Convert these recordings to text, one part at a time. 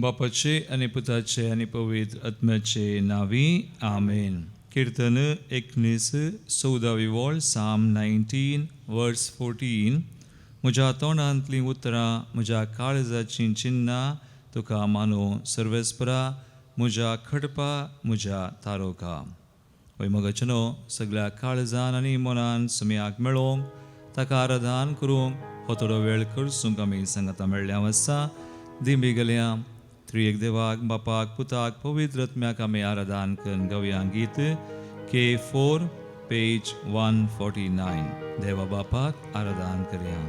बापाचे आनी पुताचे आनी पवित्र आत्म्याचे नांवी आमेन. कीर्तन 19 14वी वळ, साम 19 वर्स 14. म्हज्या तोंडांतलीं उतरां म्हज्या काळजाचीं चिन्नां तुका मानू सर्वेस्परा, म्हज्या खडपा म्हज्या तारोका. वय मगचनो सगळ्या काळजान आनी मनान सुमयाक मेळोवंक ताका आराधन करूंक हो थोडो वेळ खर्चूंक आमी सांगाता मेळ्ळ्या आसा. दिंबी गेल्या त्रिएक देवाक बापाक पुताक पवित्र आत्म्याक आमी आराधन करून गावया गीत K4 page 149. देवा बापाक आराधन करया.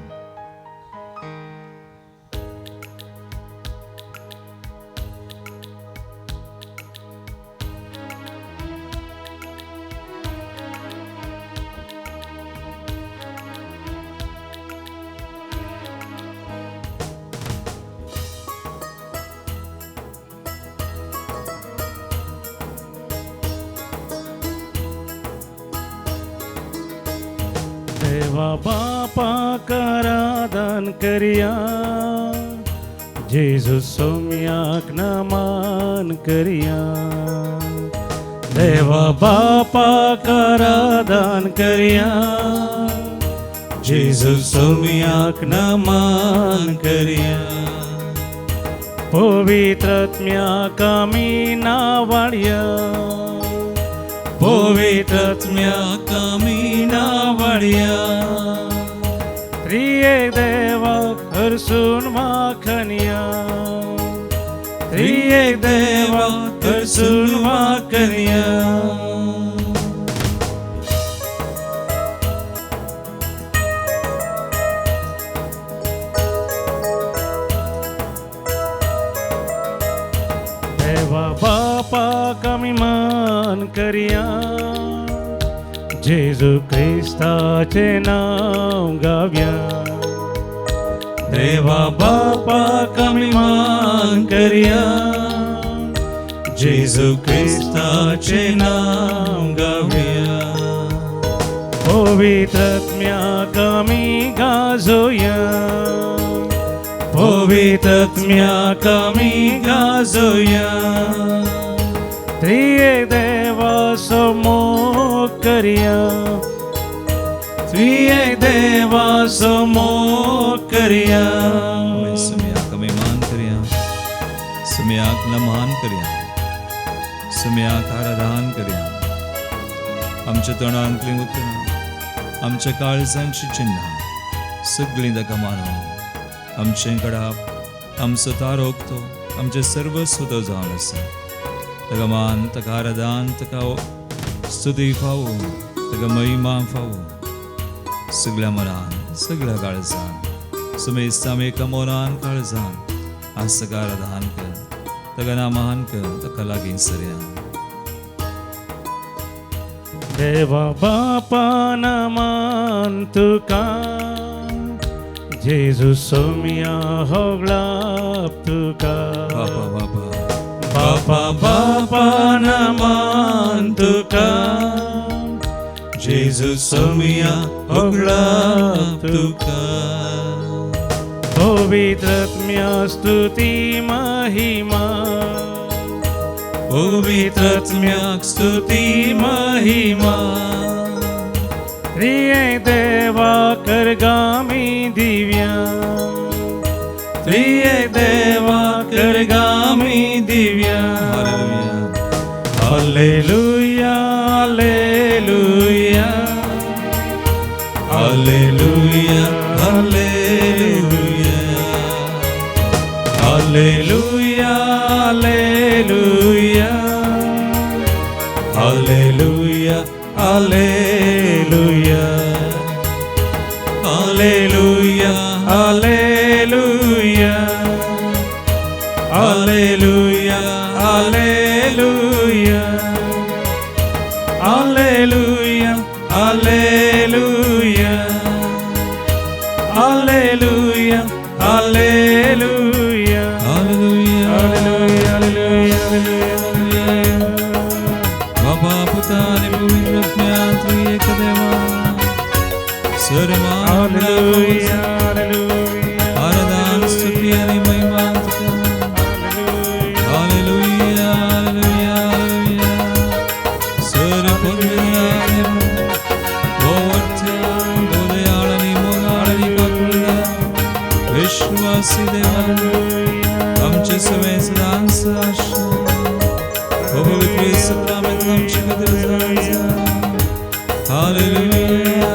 देवा बापाक आराधन करया, जेजू सोम्याक नमन करया. देवा बापाक आराधन करया, जेजू सोम्याक नमन करया. पवित्र आत्म्याक आमी नावाडया, पवित्र आत्म्याक आमी नावाडया. त्रिएक देवाक हरसून वाखणया, त्रिएक देवाक हरसून वाखणया. देवा बापाक आमी मान करया, जेजू क्रिस्ताचें नांव गावया. देवा बापाक आमी मान करया, जेजू क्रिस्ताचें नांव गावया. पवित्र आत्म्याक आमी गाजोया, पवित्र आत्म्याक आमी गाजोया. त्रिएक देवाचो मोग करया, त्रिएक देवाचो मोग करया. सुम्याक आमी मान करया, सुम्याक नमान करया, सुम्याक आराधन करया. आमच्या तोंडांतलीं उतरां आमच्या काळजांची चिन्नां सगळीं ताका मानूं. आमचें घडाप आमचो तारोक तो आमचें सर्वस्व तो जावन आसा. ताका मान, ताका आराधन, ताका स्तुती फावो, ताका महिमा फावो. सगळ्या मनान सगळ्या काळजान सुमेस्त आमी एका मनान काळजान आज ताका आराधन कर, ताका नामान कर, ताका लागीं सरया. देवा बापा नमन तुका, जेजू सोम्या होगळाप तुका. बापा बापा बापा बापा नमन तुका, जेजू सोम्या होगळाप तुका. पवित्र आत्म्या स्तुती महिमा, पवित्र आत्म्याक स्तुती महिमा. त्रिएक देवा करगामी दिव्या, त्रिएक देवा करगामी Divya. Hallelujah hallelujah hallelujah hallelujah hallelujah hallelujah hallelujah hallelujah hallelujah hallelujah hallelujah hallelujah hallelujah hallelujah hallelujah hallelujah hallelujah hallelujah hallelujah hallelujah. बाबा पुता आनी पवित्र आत्म्या त्रिएक देवा सर्वांना हालेलुया हालेलुया. आराधन स्तुती आनी महिमा तुका. विश्वासी देवा आमचे सवे सदांच आशा हो पवित्र सक्रामेंत आमचे खातीर जावंक जाय. Hallelujah,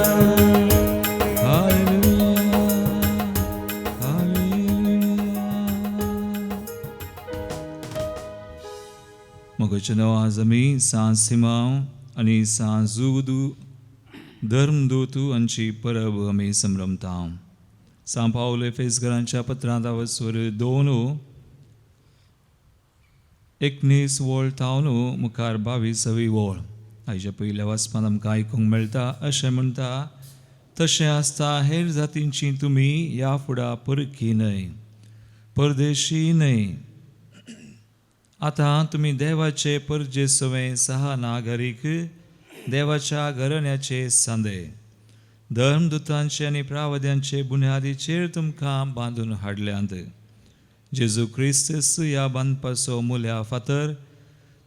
hallelujah, hallelujah. मोगाचे नांव आज आमी सांत सिमांव आनी सांत जुदू धर्मदूत हांची परब आमी संभ्रमता. सांत पावल एफेसकरांच्या पत्रांत आवस्वर 2:19 वळ थावन मुखार 22वी वळ आयच्या पयल्या वाचपांत आमकां आयकूंक मेळटा. अशें म्हणटा, तशें आसता हेर जातींची तुमी ह्या फुडा परकी न्हय, परदेशी न्हय, आतां तुमी देवाचे परजे सवें सहा नागरीक, देवाच्या घराण्याचे सांदे, धर्मदुतांचे आनी प्रावद्यांचे बुन्यादीचेर तुमकां बांदून हाडल्यांत. जेजू क्रिस्तस ह्या बांदपाचो मुल्या फातर,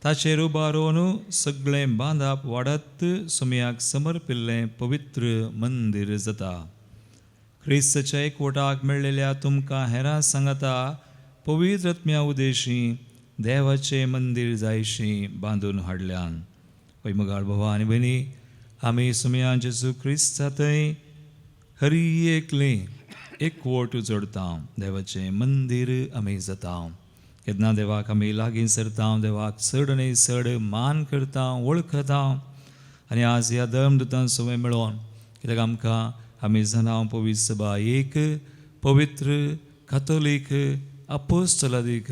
ताचेर उबारून सगळें बांदाप वाडत सुमयाक समर्पिल्लें पवित्र मंदीर जाता. क्रिस्तच्या एकवटाक मेळ्ळेल्या तुमकां हेरां सांगाता पवित्र आत्म्या उदेशी देवाचें मंदीर जायशी बांदून हाडल्यान. हय मोगाळ भावा आनी भयणी, आमी सुमया जेजू क्रिस्ता थंय हरी एकले एकवट जोडता, देवाचें मंदीर आमी जाता. केन्ना देवाक आमी लागीं सरता, देवाक चड आनी चड मान करता, वळखता. आनी आज ह्या धर्मदुतान सवय मेळोन कित्याक आमकां आमी जाणां पवित्र सभा एक पवित्र कातोलीक अपोस्तलादीक,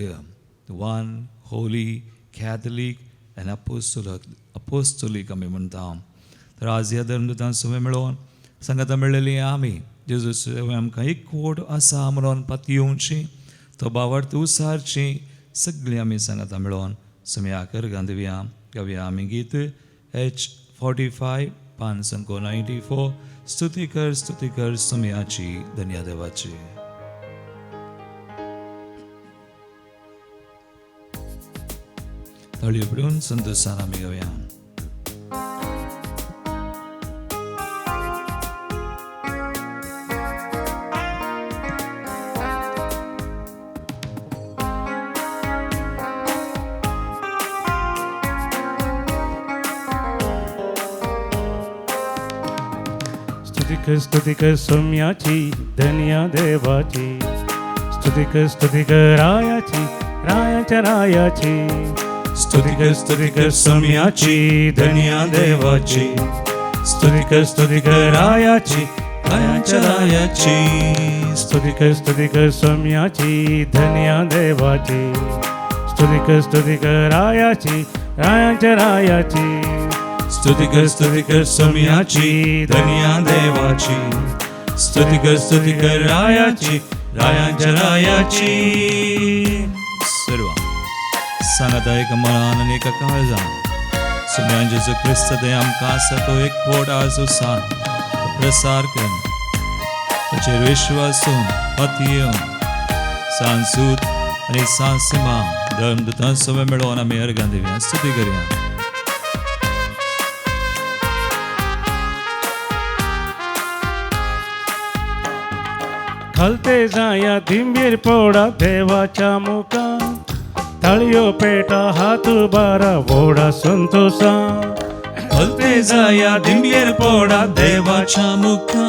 one holy Catholic and apostolic आमी म्हणटा. तर आज ह्या धर्मदुतान सवय मेळोन सांगाता मेळ्ळेली आमी जेजू सवय आमकां एकवट आसा म्हणून पातयेवची, तो बावार्थ उसारची सगळीं आमी सांगाता मेळोन सम्याक अर्गां दिवया. गावया आमी गीत H45 पान 94, स्तुती कर स्तुती कर सुमयाची धन्या देवाची. ताळयो पडून संतोषान आमी गावया. स्तुती कर सौम्याची धन्या देवाची, स्तुती कर रायाची रायाच्या रायाची, स्तुती कर सौम्याची धन्या देवाची, स्तुती कर रायाची रायाच्या रायाची, स्तुती कर सौम्याची धन्या देवाची, स्तुती कर रायाची रायाच्या रायाची, स्तुती कर सौम्याची धन्या देवाची, स्तुती कर रायाची रायांच्या रायाची. सर्व सांगाता एका मनान आनी एका काळजान सुम्यान जेजू क्रिस्त थंय आमकां आसा तो एकवट आज उसान प्रसार कर, ताचेर विश्वासून पातयेवन सांसूत आनी सांसिमा धर्मदुतान सवय मेळोवन आमी अर्गां दिवया, स्तुती करया. खालते जाया दिंबीर पोडा देवाच्या मुखा, ताळयो पेटा हात बारा वोडा संतोषा, खालते जाया दिंबीर पोडा देवाच्या मुखा,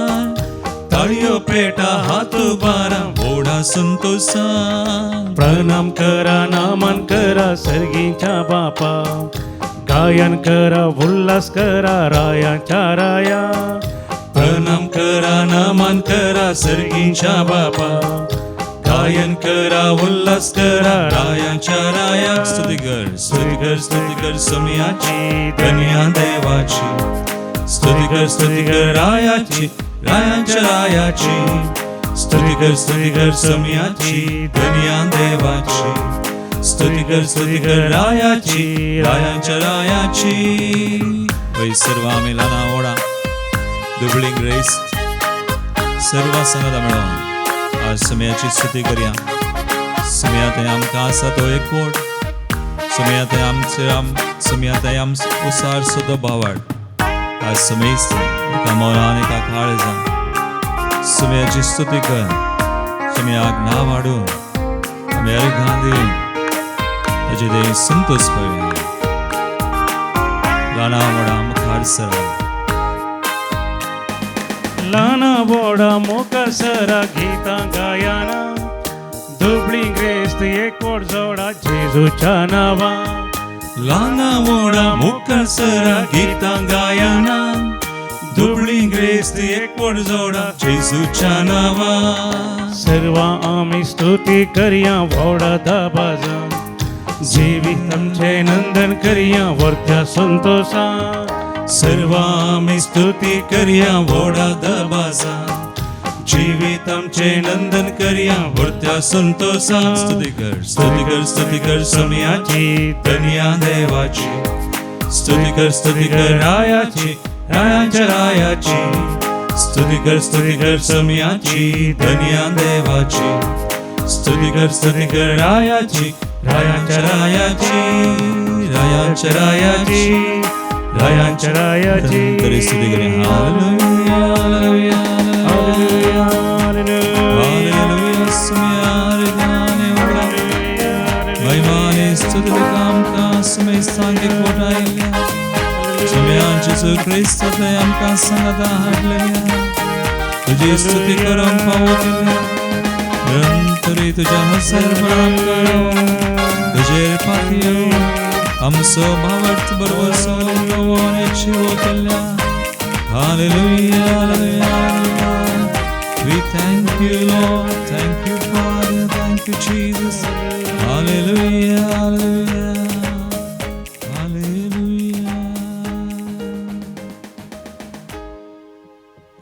ताळयो पेटा हात बारा वोडा संतोषा, प्रणाम करा नामन करा सर्गीच्या बापा, गायन करा उल्हास करा रायाच्या राया, प्रणाम करा नमन करा सर्गींच्या बापा, गायन करा उल्हास करा रायांच्या राया. स्तुती कर स्तुती कर स्तुती कर सौम्याची धन्या देवाची, स्तुती कर रायाची रायांच्या रायाची, स्तुती कर सौम्याची धन्या देवाची, स्तुती कर रायाची रायांच्या रायाची. वै सर्व आमी ल्हाना ओडा दुबळींग ग्रेस सर्व सांगाता मेळोन आज सुमयाची स्तुती करया. सुमया थंय आमकां आसा तो एकवट, सुमया थंय आमचे सुमया थंय आम उसार तो भावाड आज सुमेस्त एका मनान एका काळजान सुमयाची स्तुती कर, सुम्याक नांव हाडून आमी अर्घां दिवन ताजे ते संतोष पळोवया. ल्हाना व्हडा मुखार सरा. ल्हाना व्हडा मुखार सरा गीतां गायना, दुबळी ग्रेस्त एकवट जोडा जेजूच्या नांवा. ल्हाना व्हडा मुखार सरा गीतां गायना, दुबळी ग्रेस्त एकवट जोडा जेजूच्या नांवा. सर्वां आमी स्तुती करया व्हडा दबाजा, जिवीत आमचें नंदन करया वर्त्या संतोषा. सर्वां आमी स्तुती करया व्हडा दबाजा, जिवीत आमचें नंदन करया वर्त्या संतोषा. स्तुती कर, स्तुती कर, स्तुती कर सुम्याची धनया देवाची. स्तुती कर, स्तुती कर रायाची, रायांच्या रायाची. स्तुती कर, स्तुती कर सुम्याची धनया देवाची. स्तुती कर, स्तुती कर रायाची, रायांच्या रायाची, रायांच्या रायाची, रायांच्या रायाची. तरी स्तुती करूया. Hallelujah, hallelujah, hallelujah, hallelujah. सुम्या रे व्हडा महिमाने स्तुती आमकां सुमेस्तांक एकवटायल्या सुम्या जेजू क्रिस्त आमकां सांगाता हाडलेल्या तुजी स्तुती करूंक पावतल्या निरंतरी तुज्या हसर प्रणाम करो तुजेर पातयो आमचो भावार्थ बरवसो वतल्या. Hallelujah, hallelujah. We thank you, Lord. Thank you, Father. Thank you, Jesus. Hallelujah, hallelujah. Hallelujah.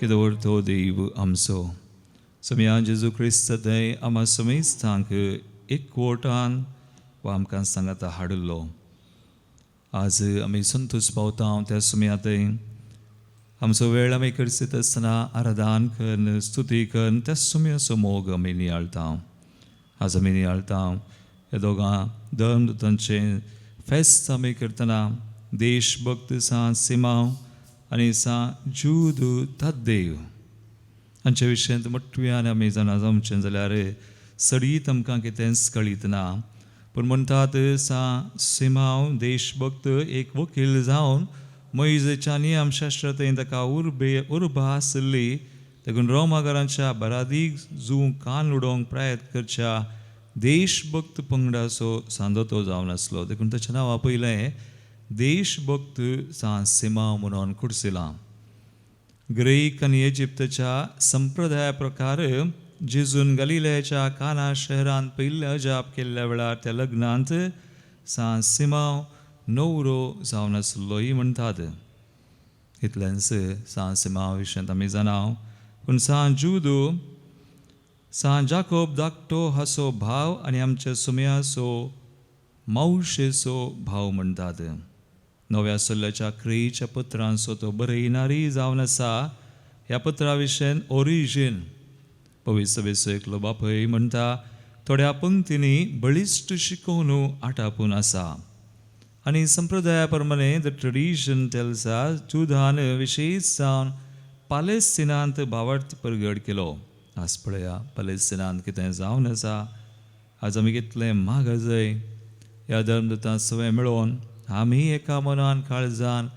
किदवरतो देव आमचो सुम्या जेजू क्रिस्त थंय आमा समेस्तांक एकवटान वा आमकां सांगाता हाडिल्लो. आज आमी संतोश पावता त्या सुम्या थंय आमचो वेळ आमी करसीत आसतना आराधन करून स्तुती करून त्या सुम्याचो मोग आमी नियाळता. आज आमी नियाळता ह्या दोगां धर्मदूतांचें फेस्त आमी करतना देशभक्त सां सिमांव आनी सां जूद तद्देव हांचे विशयांत मोटव्यान आमी जाणा जावचें जाल्यार सडीत आमकां कितेंच कळीत ना. पूण म्हणटात सां सिमांव देशभक्त एक वकील जावन मोयजेच्या नियमशास्त्र थंय ताका उर्बे उर्बा आसली, देखून रोमागारांच्या बरादीक जूं कान उडोवंक प्रयत्न करच्या देशभक्त पंगडाचो सांदो तो जावन आसलो. देखून ताचें नांव आपयलें देशभक्त सां सिमांव म्हणून कुर्सिलां. ग्रीक आनी इजिप्तच्या संप्रदाया प्रकार जेजून गलिलेच्या काना शहरांत पयलें अजाप केल्ल्या वेळार त्या लग्नांत सां सिमांव नवरो जावन आसलोय म्हणटात. इतलेंच सां सिमांव विशयांत आमी जाणा. पूण सां जुदू सां जाकोब धाकटो हाचो भाव आनी आमच्या सुम्याचो मावशेचो भाव म्हणटात. नव्या सल्ल्याच्या क्रेच्या पत्रांचो तो बरयणारी जावन आसा. ह्या पत्रा विशयन ओरिजीन पवित्र सभेचो एकलो बापूय म्हणटा थोड्या पंक्तींनी बळिश्ट शिकोवन आटापून आसा आनी संप्रदाया प्रमाणे the tradition tells us जुदान विशेश जावन पालेस्तिनांत भावार्थ परगट केलो. आज पळया पालेस्तिनांत कितें जावन आसा. आज आमी कितलें मागजय ह्या धर्मदूतां सवय मेळोवन आमी एका मनान काळजान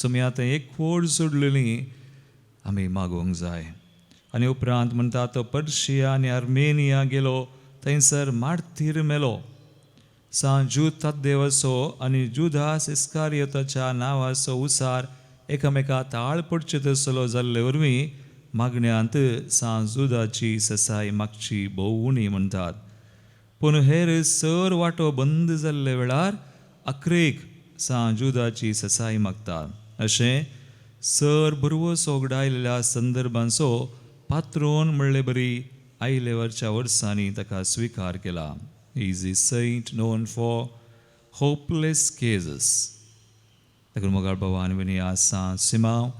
सुमया थंय एकवट सोडलेली आमी मागूंक जाय. आनी उपरांत म्हणटा तो पर्शिया आनी आर्मेनिया गेलो, थंयसर मार्तीर मेलो. सां जूद तद्देवाचो आनी जुदास इस्कारियोताच्या नांवाचो उसार एकामेका ताळ पडचे तसलो जाल्ले वरवीं मागण्यांत सां जुदाची ससाय मागची भोव उणी म्हणटात. पूण हेर सर वांटो बंद जाल्ले वेळार अक्रेक सां जुदाची ससाय मागतात. अशें सर भरवंसो उगडायल्ल्या संदर्भांचो पात्रोन म्हणले बरी आयले वरच्या वर्सांनी ताका स्विकार केला. Is a saint known for hopeless cases. देखून मोगाळ बाबा आनी भयणी, आज सां सिमांव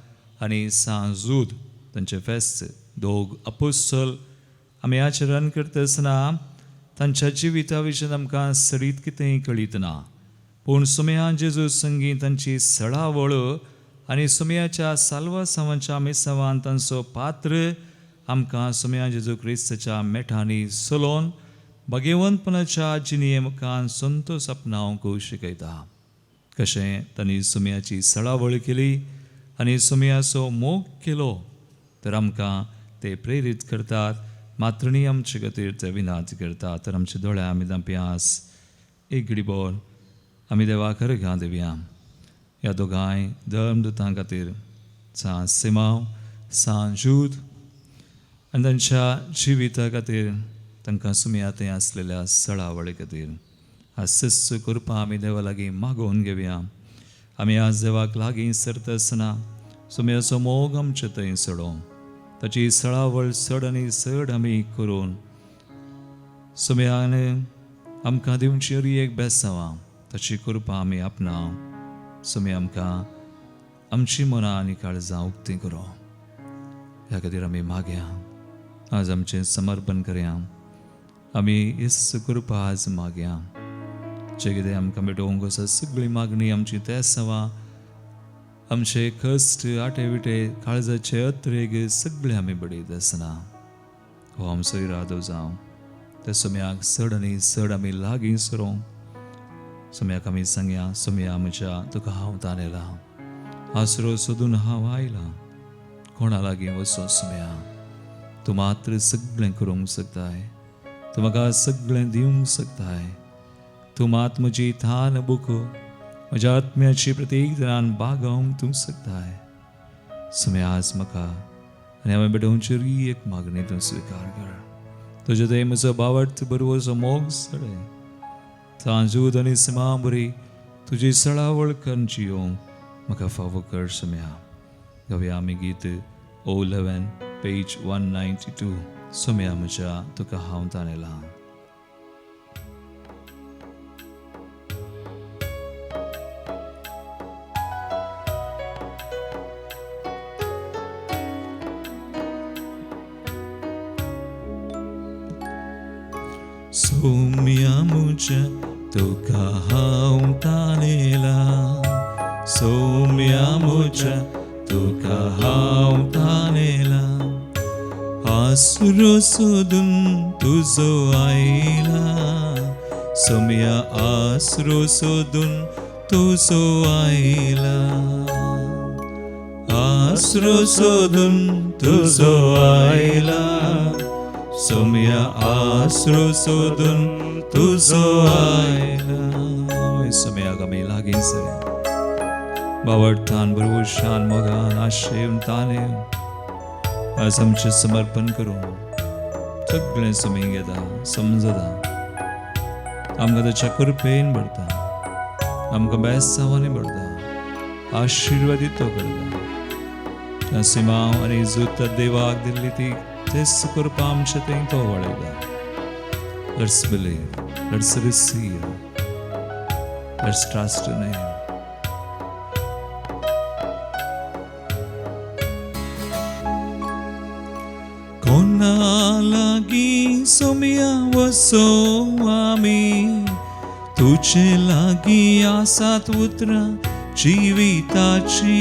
आनी सां जूद तांचें फेस्त, दोग अपोस्तल आमी आचरण करता आसतना तांच्या जिविता विशीं आमकां सडीत कितेंय कळीत ना. पूण सुमया जेजू संगी तांची सळावळ आनी सुमयाच्या साल्वासांवाच्या मिसावान तांचो पात्र आमकां सोम्या जेजू क्रिस्ताच्या मेठांनी चलोवन भगेवंतपणाच्या जिणये मुखान संतोश आपणावंक शिकयता. कशें तांणी सुम्याची सळावळ केली आनी सुम्याचो मोग केलो तर आमकां ते प्रेरीत करतात, मातृणी आमचे खातीर ते विनाती करतात. तर आमच्या दोळ्या आमी दांपयास एक घडीभर आमी देवा खर दिवया ह्या दोगांय धर्मदुतां खातीर, सांत सिमांव, सांत जूद आनी तांच्या जिविता खातीर, तांकां सुम्या थंय आसलेल्या सळावळे खातीर आज शिस्त करपा आमी देवा लागीं मागोवन घेवया. आमी आज देवाक लागीं सरता आसतना सुम्याचो मोग आमचे थंय चडोवं, ताची सळावळ चड आनी चड आमी करून सुम्यान आमकां दिवची अरी एक बेसांवां ताची कृपा आमी आपणाव. सुम्या आमकां आमची मनां आनी काळजां उक्तीं करूं, ह्या खातीर आमी मागया. आज आमचें समर्पण करया, आमी येसू कृपा आज मागया. जें कितें आमकां मेटोवंक आसा सगळी मागणी आमची ते सवां, आमचे कश्ट आटे विटे काळजाचे अत्रेग सगळे आमी बडयत आसना हो आमचो इरादो जावं. त्या सुम्याक चड आनी चड आमी लागीं सरों. सुम्याक आमी सांगया, सुम्या म्हज्या तुका हांव तानेलां, आसरो सोदून हांव आयलां, कोणा लागीं वचो सुम्या, तूं मात्र सगळें करूंक शकताय, तूं म्हाका सगळें दिवंक शकताय, तूं मात म्हजी थान बुक म्हज्या आत्म्याची प्रत्येक जणान बागोवंक तूं शकताय. सुम्या आज म्हाका आनी हांवें बेटोवची एक मागणी तूं स्विकार कर. तुजे थंय म्हजो बावट बरवचो मोग सडे तांजूद आनी सिमा बरी तुजी सळावळ करून जियोवंक म्हाका फावो कर सुम्या. गावया आमी गीत 011 पेज 192, सुम्या म्हज्या तुका हांव तानेलां. सोम्या म्हज्या तुका हांव तानेलां, सोम्या म्हज्या तुका हांव तानेलां, आसरो सोदून तुजो आयला, सोम्या आसरो सोदून तुजो आयला, आसरो सोदून तुजो आयला, सोम्या आसरो सोदून तुजो आयला. सोम्याक आमी लागीं सर बावडटान बरवशान मोगान आशेवन तानेवन आज आमचें समर्पण करूं. सगळें सुमी घेता, समजता, आमकां ताच्या कृपेन भरता, आमकां बेसांवांनी भरता, आशिर्वादीत तो करता. सिमांव आनी जुत देवाक दिल्ली ती तेच कृपा आमचे थंय तो वळयता. Let's believe, let's receive, let's trust in him. कोणा लागीं सोम्या वसो आमी, तुजे लागीं आसात उतरां जिविताची.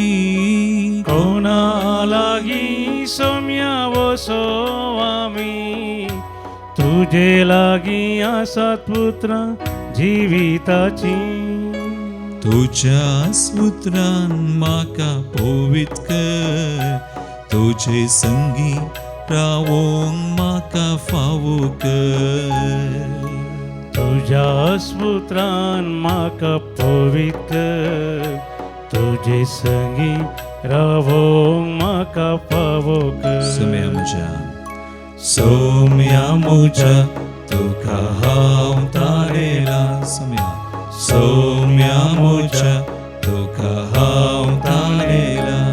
कोणा लागीं सोम्या वसो आमी, तुजे लागीं आसात उतरां जिविताची. तुज्या उतरान म्हाका पवित्र कर, तुजे संगी रावोंक म्हाका फावो कर. तुज्या उतरान म्हाका पवित्र कर, तुजे संगी रावोंक म्हाका फावो कर. सोम्या म्हज्या, सोम्या म्हज्या तुका हांव तानेलां, सोम्या, सोम्या म्हज्या तुका हांव तानेलां,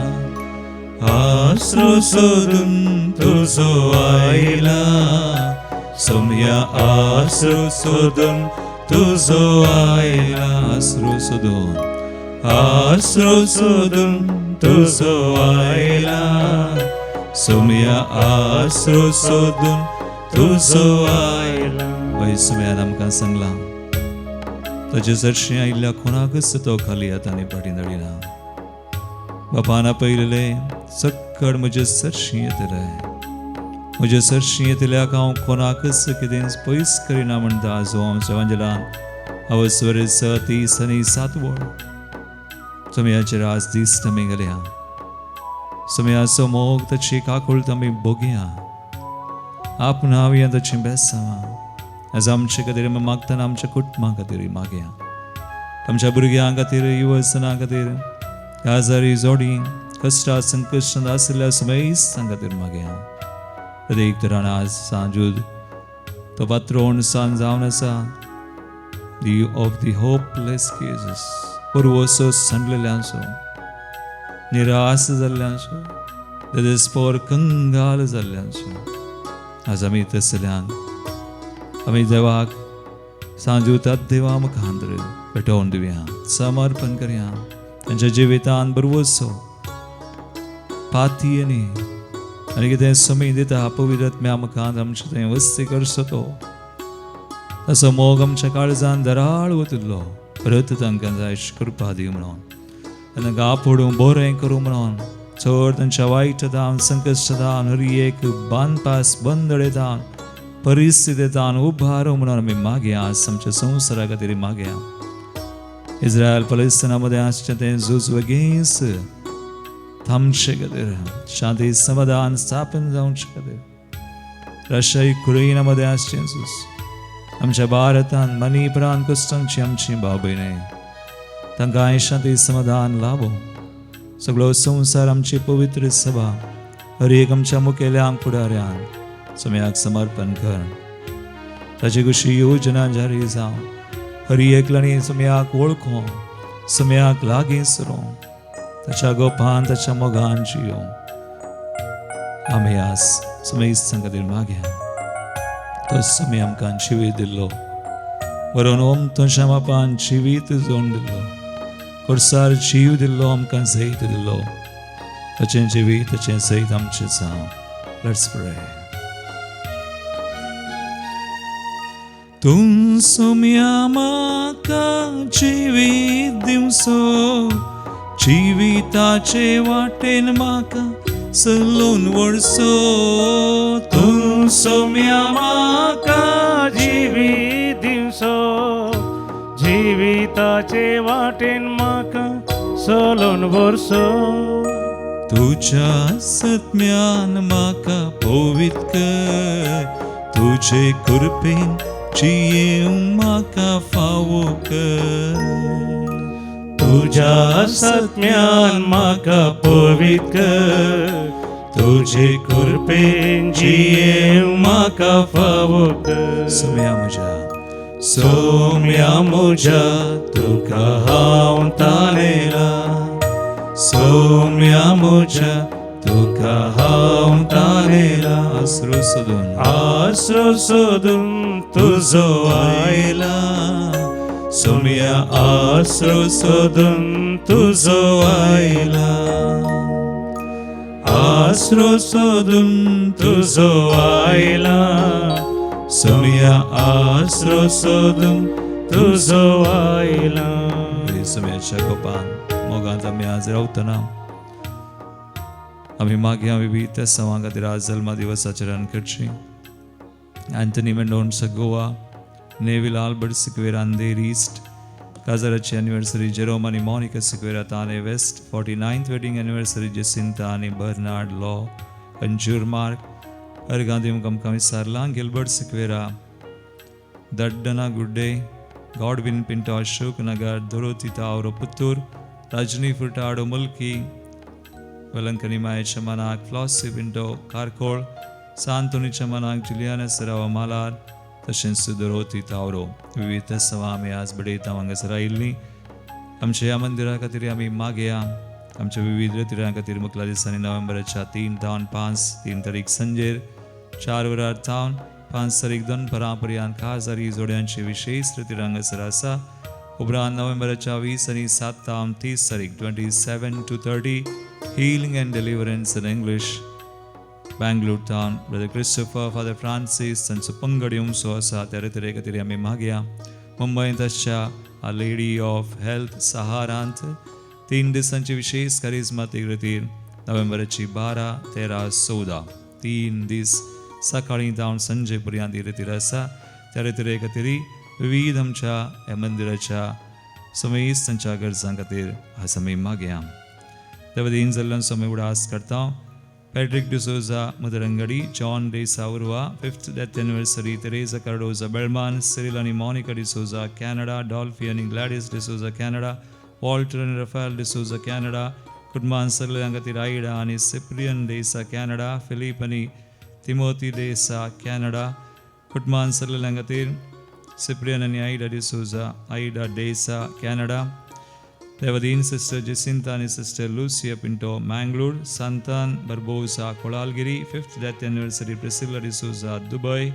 आसरो सोदून तुजो आयला, सोम्या आसरो सोदून तुजो आयला, आसरो सोदून, आसरो सोदून तुजो आयला, सोम्या आसरो सोदून तुजो आयला. वय सोम्यान आमकां सांगलां ताजे सरशीं आयिल्ल्या कोणाकच तो खाली हातांनी फाटीं धाडिना. बापान आपयलें सक्कड म्हजे सरशीं येतलें, म्हजे सरशी येतल्याक हांव कोणाकच कितेंच पयस करिना म्हणटा आजो आमच्या वांजेलान अवस्वर स तीस आनी सात वळ. सोम्याचेर आज दीस आमी घालया, सोम्याचो मोग ताची काकूळत आमी भोगया, आपणावया ताचीं बेसांवां. आज आमचे खातीर आमी मागतना आमच्या कुटुंबा खातीर मागया, आमच्या भुरग्यां खातीर, युवजनां खातीर, काजारी जोडी कश्टा संकश्टांत आशिल्ल्या समेस्तां खातीर मागया. प्रत्येक तरान आज सांजूद तो पात्रोण सांज जावन आसा, the of the hopeless cases, पुर्वसो सांडलेल्यांचो, निराश जाल्ल्यांचो, देस्पोर कंगाल जाल्ल्यांचो. आज आमी तसल्यांक आमी देवाक सांजूतात देवा मुखांतर पेटोवन दिवया, समर्पण करया. तांच्या जिवितान बरवसो पाती आनी कितें समी दिता पवित्र आत्म्या मुखांत आमचें थंय वस्ती करचो तो ताचो मोग आमच्या काळजान दराळ वतिल्लो परत तांकां जाय कृपा दी म्हणून, तांकां आपोडूं बरें करूं म्हणून, चड तांच्या वायट दान संकश्ट दान हर एक बांदपास बंदडे दान परिस्थिती दान उबारू म्हणून आमी मागया. आज आमच्या संवसारा खातीर मागया. इस्रायल पलेस्तिना मदें आसचें तें झूज वगीच थांबचे खातीर, शांती समाधान स्थापन जावचे खातीर, रशिया युक्रेना मदें आसचें झूज, आमच्या भारतान मणिपुरान क्रिस्तांची आमची भाव भयणी तांकां शांती समाधान लाभो. सगळो संवसार आमची पवित्र सभा हर एक आमच्या मुखेल्यांक फुडाऱ्यांक सम्याक समर्पण कर. ताची कशी योजना जारी जावं, हर एकल्यानी सम्याक वळखो, सम्याक लागीं सरो, ताच्या गोपान ताच्या मोगान जियो. आमी आज समेस्तां खातीर मागया. तो समी आमकां जिवीत दिल्लो, बरोवन ओम तुमच्या बापान जिवीत जोड दिल्लो, कोर्सार जीव दिल्लो, आमकां जैत दिल्लो, ताचें जिवीत ताचें जैत आमचें जावं. Let's pray. तूं सोम्या म्हाका जिवीत दिवचो, जिविताचे वाटेन म्हाका चलोवन व्हरचो. तूं सोम्या म्हाका जिवीत दिवचो, जिविताचे वाटेन म्हाका चलोवन व्हरचो. तुज्या सत्म्यान म्हाका पवित्र कर, तुजे कृपेन जियेवंक म्हाका फावो कर. तुज्या सत्म्यान म्हाका पवित्र कर, तुजे कृपेन जियेवंक म्हाका फावो कर. सोम्या म्हज्या, सोम्या म्हज्या तुका हांव तानेला, सोम्या म्हज्या तुका हांव तानेला. आसरो सोदून, आसरो सोदून तुजो आयला, सोम्या आसरो सोदून तुजो आयला, आसरो सोदून तुजो आयला, सोम्या आसरो सोदून तुजो आयला. सोम्याच्या गोपान मोगांत आमी आज रावतना आमी मागया विविध सवां खातीर आज जल्मा दिवस आचरण करची. Anthony Mendonca Goa, Neville Albert Sequeira Andheri east, काजाराची anniversary Jerome आनी Monica Sequeira Thane west, 49th wedding anniversary Jacinta आनी बर्नार्ड लॉ कंजूर मार्ग, अर्गां दिवंक आमकां विसारलां. Gilbert Sequeira Daddana Gudde, Godwin Pinto Ashok Nagar, Dorothy Tauro Puttur, Rajani Furtado Mulki, Velankanni मायेच्या मनाक flossy Pinto कारकोळ, सांतोनीच्या मनाक Juliana सरावा मालार, तशेंच दोरोती तावरो. विविध सवा आमी आज बडयता हांगासर आयिल्लीं. आमच्या ह्या मंदिरा खातीर आमी मागया. आमच्या विविध रितिरां खातीर मुखला दिसांनी नोव्हेंबराच्या 3 जावन 5, 3 तारीख संजेर 4 वरार जावन 5 तारीख दनपरां पर्यंत खाजरी जोड्यांची विशेष रितीर हांगासर आसा. उपरांत नोव्हेंबराच्या 20 आनी 7 जावन 30 तारीख 27 to 30 healing and deliverance in English Bangalore town, brother Christopher, father Francis तांचो पंगड येवचो आसा. त्या रितीरे खातीर आमी मागया. मुंबयंत आसच्या लेडी ऑफ हेल्थ सहारांत 3 दिसांची विशेष करिज्मातीक रितीर नोव्हेंबराची 12, 13, 14 3 दीस सकाळीं जावन संजे पर्यंत रेतीर आसा त्या रेतिरे खातीर विविध आमच्या ह्या मंदिराच्या समेस्त तांच्या गरजां खातीर आज आमी मागया. देवदीन जाल्ल्यान आमी उडास करता. Patrick D'Souza Mudarangadi, John D'Sa Urva, 5th death anniversary, Teresa Cardoza Belman, Cyril आनी मॉनिका डिसोजा कॅनडा, डॉल्फी आनी ग्लॅडीस डिसोजा कॅनडा, वॉल्टर आनी रफायल डिसोजा कॅनडा, कुटुंबान सगळ्यां खातीर आयडा आनी सिप्रियन डेसा कॅनडा, फिलीप आनी तिमोती डेसा कॅनडा, कुटुंबान सगळ्यां खातीर सिप्रियन आनी आयडा डिसोजा, आयडा डेसा कॅनडा, देवदीन सिस्टर जेसिंता आनी sister Lucia Pinto Mangalore, Santan Barbosa Kolalgiri, 5th death anniversary Priscilla D'Souza Dubai,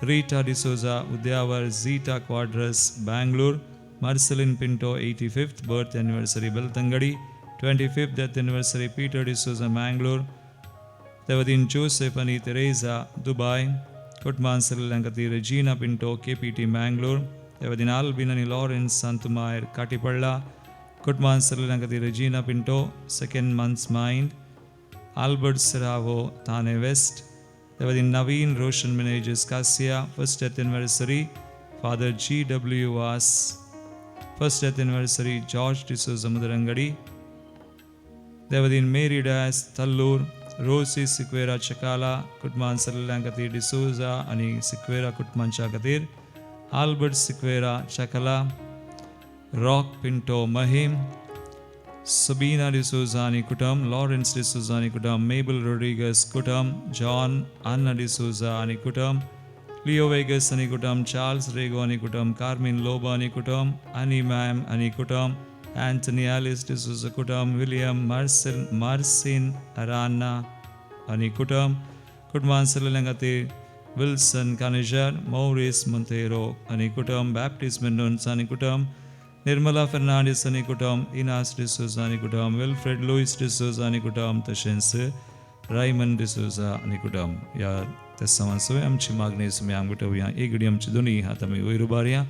Rita D'Souza Udyavar, Zita Quadras Bangalore, Marceline Pinto 85th birth anniversary Belthangady, 25th death anniversary Peter D'Souza Mangalore, देवदीन Joseph आनी Teresa Dubai, कुटुंबान सगळ्यां खातीर Regina Pinto KPT Mangalore, देवदीन आल्बिन आनी Lawrence सांतुमायर काटीपडला, कुटुंबान सगळ्यां खातीर Regina Pinto second months mind, Albert Serrao Thane west, देवदीन Naveen Roshan Menezes Kasiya, first death anniversary father G W Vaz, first death anniversary George D'Souza Mudarangadi, देवदीन Mary Dias Tallur, Rosy Sequeira Chakala, कुटुंबान सगळ्यां खातीर डिसोजा आनी सिक्वेरा कुटुंबांच्या खातीर, Albert Sequeira Chakala, Rock Pinto Mahim, Sabina D'Souza आनी कुटुंब, Lawrence D'Souza आनी कुटुंब, मेबल Rodrigues कुटुंब, John अन्ना डिसोजा आनी कुटुंब, लिओ वेगस आनी कुटुंब, चार्ल्स रेगो आनी कुटुंब, कार्मिन लोबो आनी कुटुंब, अनी मॅम आनी कुटुंब, अँथनी एलिस डिसोजा कुटुंब, विलियम मार्सेल मार्सिन अराना आनी कुटुंब, कुटुंबान सगळ्यां खातीर विल्सन कानेजर, मौरिस मोंतेरो आनी कुटुंब, बॅप्टिस्ट मेंडोन्सा आनी कुटुंब, निर्मला फेर्नांडीस आनी कुटुंब, इनास डिसोजा आनी कुटुंब, विल्फ्रेड लुईस डिसोजा आनी कुटुंब, तशेंच रायमन डिसोजा आनी कुटुंब. ह्या त्या समान सगळी आमची मागणी सुमी आमकां ठेवया. एक घडी आमची दोनी हात आमी वयर उबारया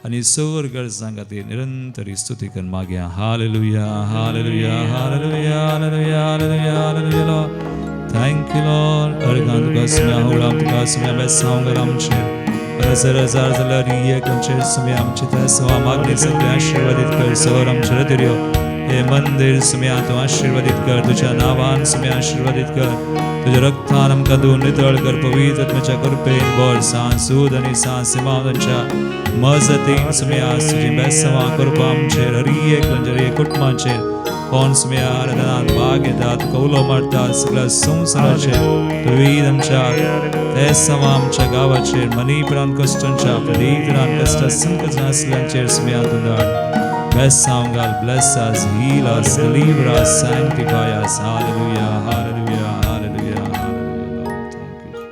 आनी सर गरजां खातीर निरंतर स्तुती करून मागया. Hallelujah, hallelujah, hallelujah, hallelujah, hallelujah, hallelujah. Thank you Lord. Organ तुका सुम्या होळाम तुका सुम्या बेसांव घाल आमचेर हजार हजार जाल्यार एकचेर सुम्या आमची त्या सवा मागणी सगळे आशिर्वादीत कर. सर आमचे रतिर्यो हे मंदिर सुम्या तूं आशिर्वादीत कर, तुज्या नांवान सुम्या आशिर्वादीत कर, तुज्या रक्तान आमकां तूं नितळ कर, पवित्र आत्म्याच्या कृपेन भर, सांज सूद आनी सांज सिमांव तांच्या मजतीन सुम्या तुजी बेसवां करपा आमचेर हर एक हर एक कुटुंबाचेर कोण सुम्या आराधनान भाग घेता, तुका उलो मारता सगळ्या संवसाराचेर विविध आमच्या ते सवा आमच्या गांवाचेर मनीपरान कश्टांच्या प्रदीपरान कश्ट संकट आसल्यांचेर सुम्या तूं धाड बेसांव घाल. Bless us, heal us, deliver us, sanctify us. Hallelujah, hallelujah, hallelujah, hallelujah, Lord. Thank you.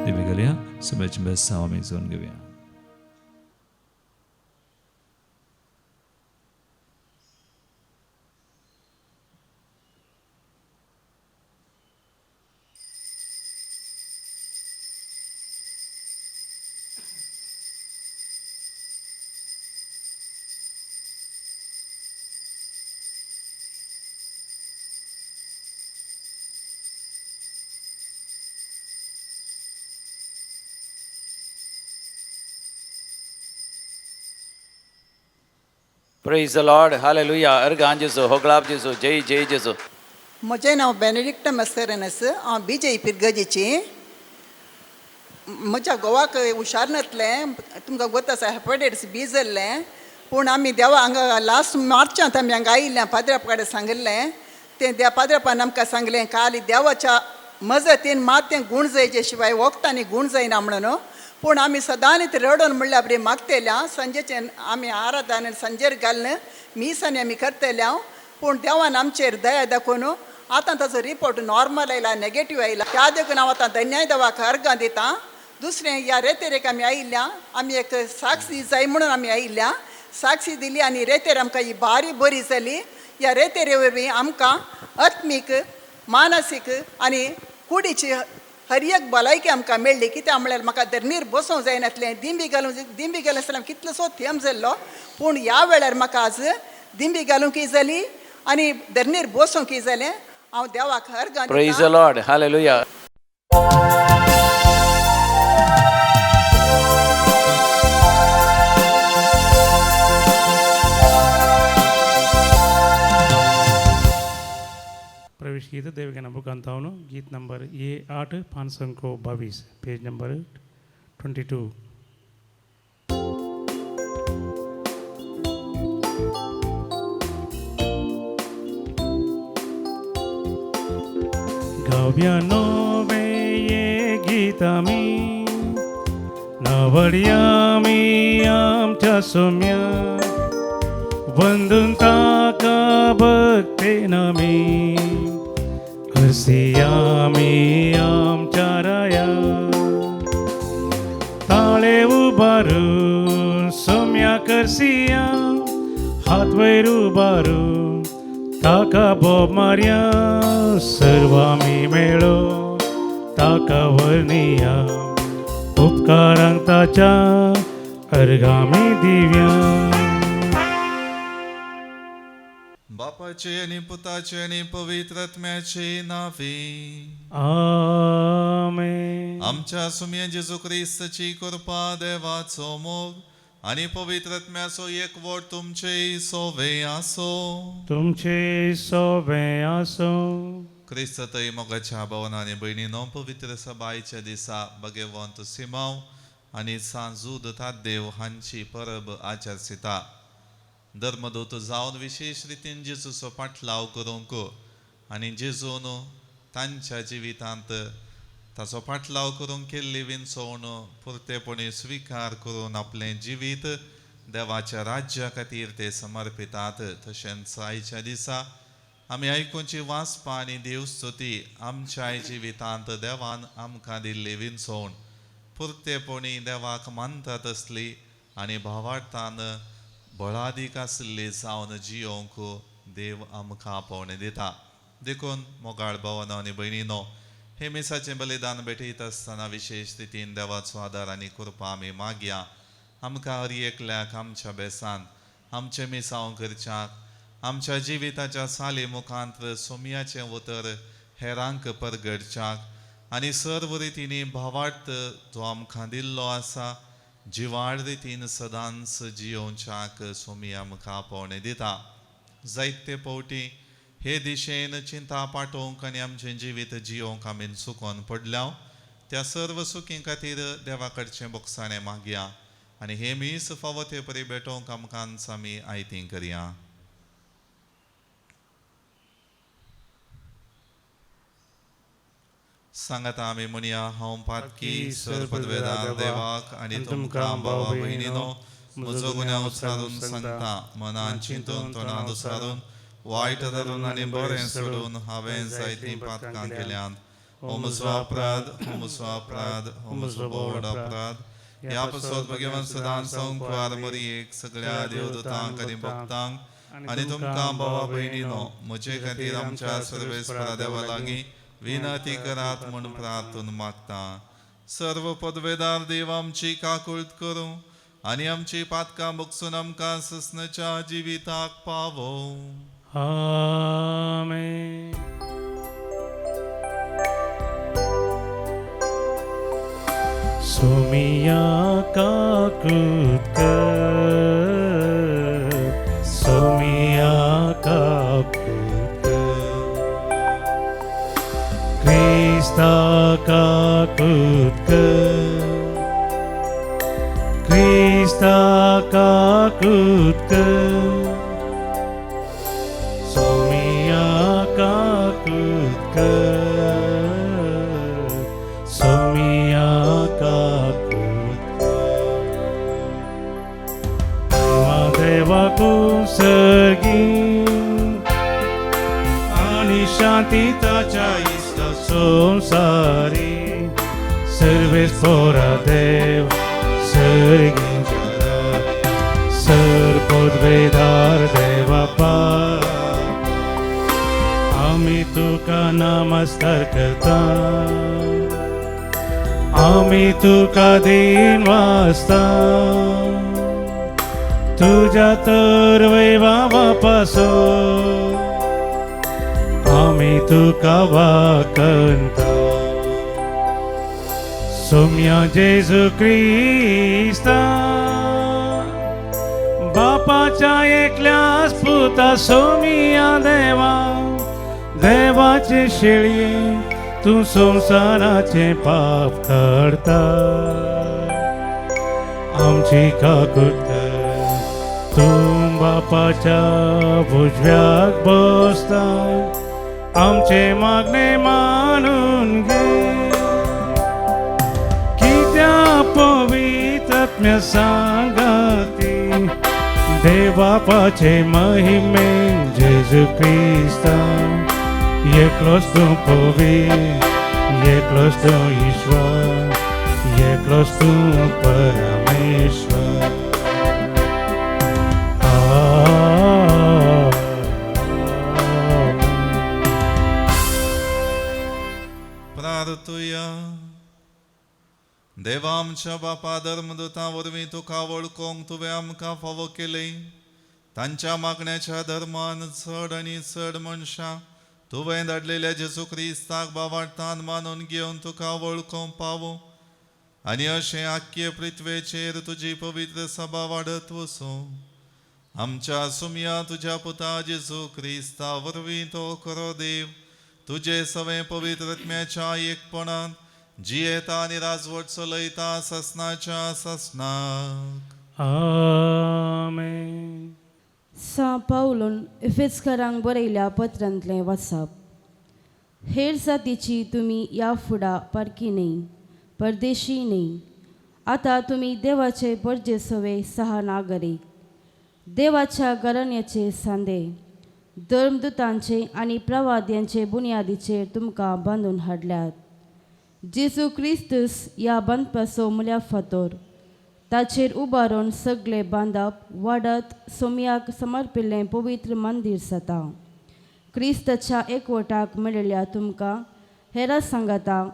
दिवे घालया सुम्याची बेसांव आमी जोन घेवया. Praise the Lord. Hallelujah. अर्गान जेसू, होगळाप जेसू, जय जय जेसू. म्हजें नांव बेनेडिक्टा मस्करेनस. हांव बीजे पिरगजीची. म्हज्या घोवाक हुशार नासलें, तुमकां गोत आसा, हेपाटायटीस बी जाल्लें. पूण आमी देवा हांगा लास्ट मार्चांत आमी हांगा आयिल्लें, पाद्र्यापा कडेन सांगिल्लें तें त्या पाद्र्यापान आमकां सांगलें काल देवाच्या मजतीन मात तें गूण जायचे शिवाय वखदांनी गूण जायना म्हणून. पूण आमी सदांच रडोन म्हणल्यार बरी मागतेल्या संजेचे आमी आराधन संजेर घालून मिसांनी आमी करतल्या. पूण देवान आमचेर दया दाखोवन आतां ताचो रिपोर्ट नॉर्मल आयला, नेगेटीव आयला. त्या देखून हांव आतां धन्याय देवाक अर्गां दिता. दुसरें ह्या रेतेरेक आमी आयिल्ल्या, आमी एक साक्षी जाय म्हणून आमी आयिल्ल्या, साक्षी दिली आनी रेतेर आमकां ही बारी बरी जाली. ह्या रेतेरे वरवीं आमकां आत्मीक, मानसीक आनी कुडीची हर एक भलायकी आमकां मेळ्ळी. कित्याक म्हणल्यार म्हाका धरणीर बसोंक जायनासलें, दिंबी घालूंक दिंबी घालनासतना कितलोसो थेंब जाल्लो. पूण ह्या वेळार म्हाका आज दिंबी घालूंकय जाली आनी धरणीर बसोंकय जालें. हांव देवाक हर Praise the Lord. Hallelujah. गीत देवगना बुकांतावनो गीत नंबर ये 8 522 पेज नंबर 22। गाव्या नोवे ये गीत आमी नवड्यामी आमच्या सोम्या वंदून ताका भक्तेन आमी हरसियामी आमच्या राया ताळे उबारून सोम्या करसिया हात वयर उबारून ताका बोब मारया सर्वामी मेळो ताका वर्णिया उपकारांक ताच्या अर्घामी दिव्या। बापाचे आनी पुताचे आनी पवित्र आत्म्याचे नावे आमेन। आमच्या सुम्या जेजू क्रिस्ताची कृपा देवाचो मोग आनी पवित्र आत्म्याचो एकवट तुमचे सोवे आसो। तुमचे सोवे आसो। क्रिस्तय मोगाच्या भावना आनी भयणीनो पवित्र सबायच्या दिसा भगवंत सिमाव आनी सांजूद तादेव हांची परब आचरिता। धर्मदूत जावन विशेश रितीन जेजूचो पाटलाव करूंक आनी जेजून तांच्या जिवितांत ताचो पाटलाव करूंक केल्ली विनसवण पुरतेपणी स्विकार करून आपलें जिवीत देवाच्या राज्या खातीर ते समर्पितात। तशेंच आयच्या दिसा आमी आयकुची वाचपा आनी देवस्तुती आमच्या जिवितांत देवान आमकां दिल्ली विनसवण पुरतेपणी देवाक मानतात आसली आनी भावार्थान बळादीक आशिल्ली जावन जियोंक देव आमकां आपोवणें दिता। देखून मोगाळ भावानो आनी भयणीनो हे मिसाचें बलिदान भेटयत आसतना विशेश रितीन देवाचो आदार आनी कृपा आमी मागया। आमकां हर एकल्याक आमच्या बेसान आमचें मिसांव करच्याक आमच्या जिविताच्या साली मुखांत सोमयाचें उतर हेरांक परगडच्याक आनी सर्व रितींनी भावार्थ जो आमकां दिल्लो आसा जिवाळ रितीन सदांच जियोवच्याक सोमी आमकां आपोवणें दिता। जायते फावटी हे दिशेन चिंता पाठोवंक आनी आमचें जिवीत जियोवंक आमी चुकोन पडल्या त्या सर्व सुखी खातीर देवा कडचें बोगसाणें मागया आनी हे मीस फावो ते परी भेटोवंक आमकां आमी आयती करया। सांगाता आमी म्हणया, हांव पातकी सर्वपदवेदार देवाक आनी तुमकां भावा भयणीनो म्हजो गुन्यांव उचारून सांगता। मनान चिंतून तोंडान उचारून वायट धरून आनी बरें सोडून हांवें जायतीं पातकां केल्यांत। हो म्हजो अपराध, हो म्हजो अपराध, हो म्हजो व्हड अपराध। ह्या पासत भगवान सदां संवसार मरियेक सगळ्या देवदूतांक आनी भक्तांक आनी तुमकां भावा भयणीनो म्हजे खातीर आमच्या सर्वेस्परा देवा लागीं विनंती करात म्हूण प्रार्थून मागता। सर्व पदवेदार देव आमची काकुळट करूं आनी आमची पातकां बगसून आमकां ससनाच्या जिविताक पावोवं। आमेन। सोमिया काकुत कर, सोमिया काकुत कर, क्रिस्ता काकुत कर, क्रिस्ता काकुत कर, सोमिया काकुत कर, सोमिया काकुत कर। देवा कुसर्गी आणि शांती ताच्या इश्ट संसारी सर्वेस्परा देव सर्गींच्या सर्वपदवेदार देवा आमी तुका नमस्कार करता, आमी तुका दीन वाचता, तुझ्या तर वैभावापासून आमी तुका वाकंता। सोम्या जेजू क्रिस्ता बापाच्या एकल्याच पुता सोमिया देवा देवाचे शेळये तूं संवसाराचें पाप काडता. आमची काकूट कर, तूं बापाच्या उजव्याक बसता, आमचें मागणें मानून घे. कित्या पवित्र आत्म्या सांगाती देवबापाचे महिमेन जेजू क्रिस्ता, एकलोच तूं पवित्र, एकलोच तूं ईश्वर, एकलोच तूं परमेश्वर. आमेन. प्रार्थुया. देवा आमच्या बापा, धर्मदूतां वरवीं तुका वळखूंक तुवें आमकां फावो केलें. तांच्या मागण्याच्या धर्मान चड आनी चड मनशां तुवें धाडलेल्या जेजू क्रिस्ताक बावार्थान मानून घेवन तुका वळखूंक पावो आनी अशें आख्खे पृथ्वेचेर तुजी पवित्र सभा वाडत वचूं. आमच्या सुमया तुज्या पुता जेजू क्रिस्ता वरवीं तो खरो देव तुजे सवें पवित्र आत्म्याच्या एकपणान जियेता आनी राजवट चलयता ससनाच्या ससनाक. आमेन. सां पावलून इफेजकारांक बरयल्या पत्रांतलें वाचप. हेर जातीची तुमी ह्या फुडा पारखी न्हय, परदेशी न्हय. आतां तुमी देवाचे परजे सवे सहा नागरीक, देवाच्या घराण्याचे सांदे. धर्मदूतांचे आनी प्रवाद्यांचे बुन्यादीचेर तुमकां बांदून हाडल्यात. जेजू क्रिस्तूस ह्या बांदपाचो मुल्या फातोर. ताचेर उबारून सगळे बांदप वाडत सोमयाक समर्पिल्लें पवित्र मंदीर जाता. क्रिस्ताच्या एकवटाक मेळिल्ल्या तुमकां हेरा सांगाता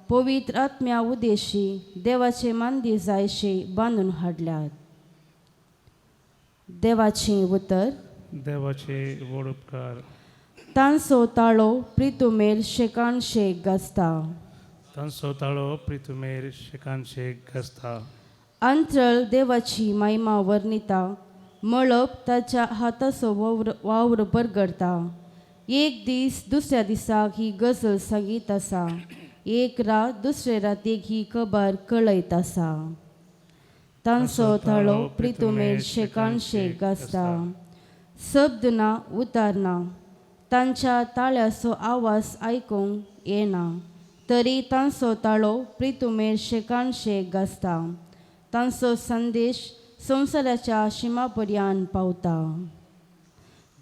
पवित्र आत्म्या उदेशी देवाचें मंदीर जायशें बांदून हाडल्यात. देवाचें उतर. देवाचे व्हड उपकार. तांचो ताळो प्रितुमेर शेकान शेक गाजता. तांचो ताळो प्रितुमेर शेकान शेक गाजता. अंतरळ देवाची महिमा वर्णिता, मळब ताच्या हाताचो वावर वावर परगडता. एक दीस दुसऱ्या दिसाक ही गजल सांगीत आसा, एक रात दुसरे रातीक ही खबर कळयत आसा. तांचो ताळो प्रितुमेर शेकान शेक गाजता. शब्द ना, उतार ना, तांच्या ताळ्याचो आवाज आयकूंक येना, तरी तांचो ताळो प्रितुमेर शेकान शेक गाजता. तांचो संदेश संवसाराच्या शिमा पर्यंत पावता.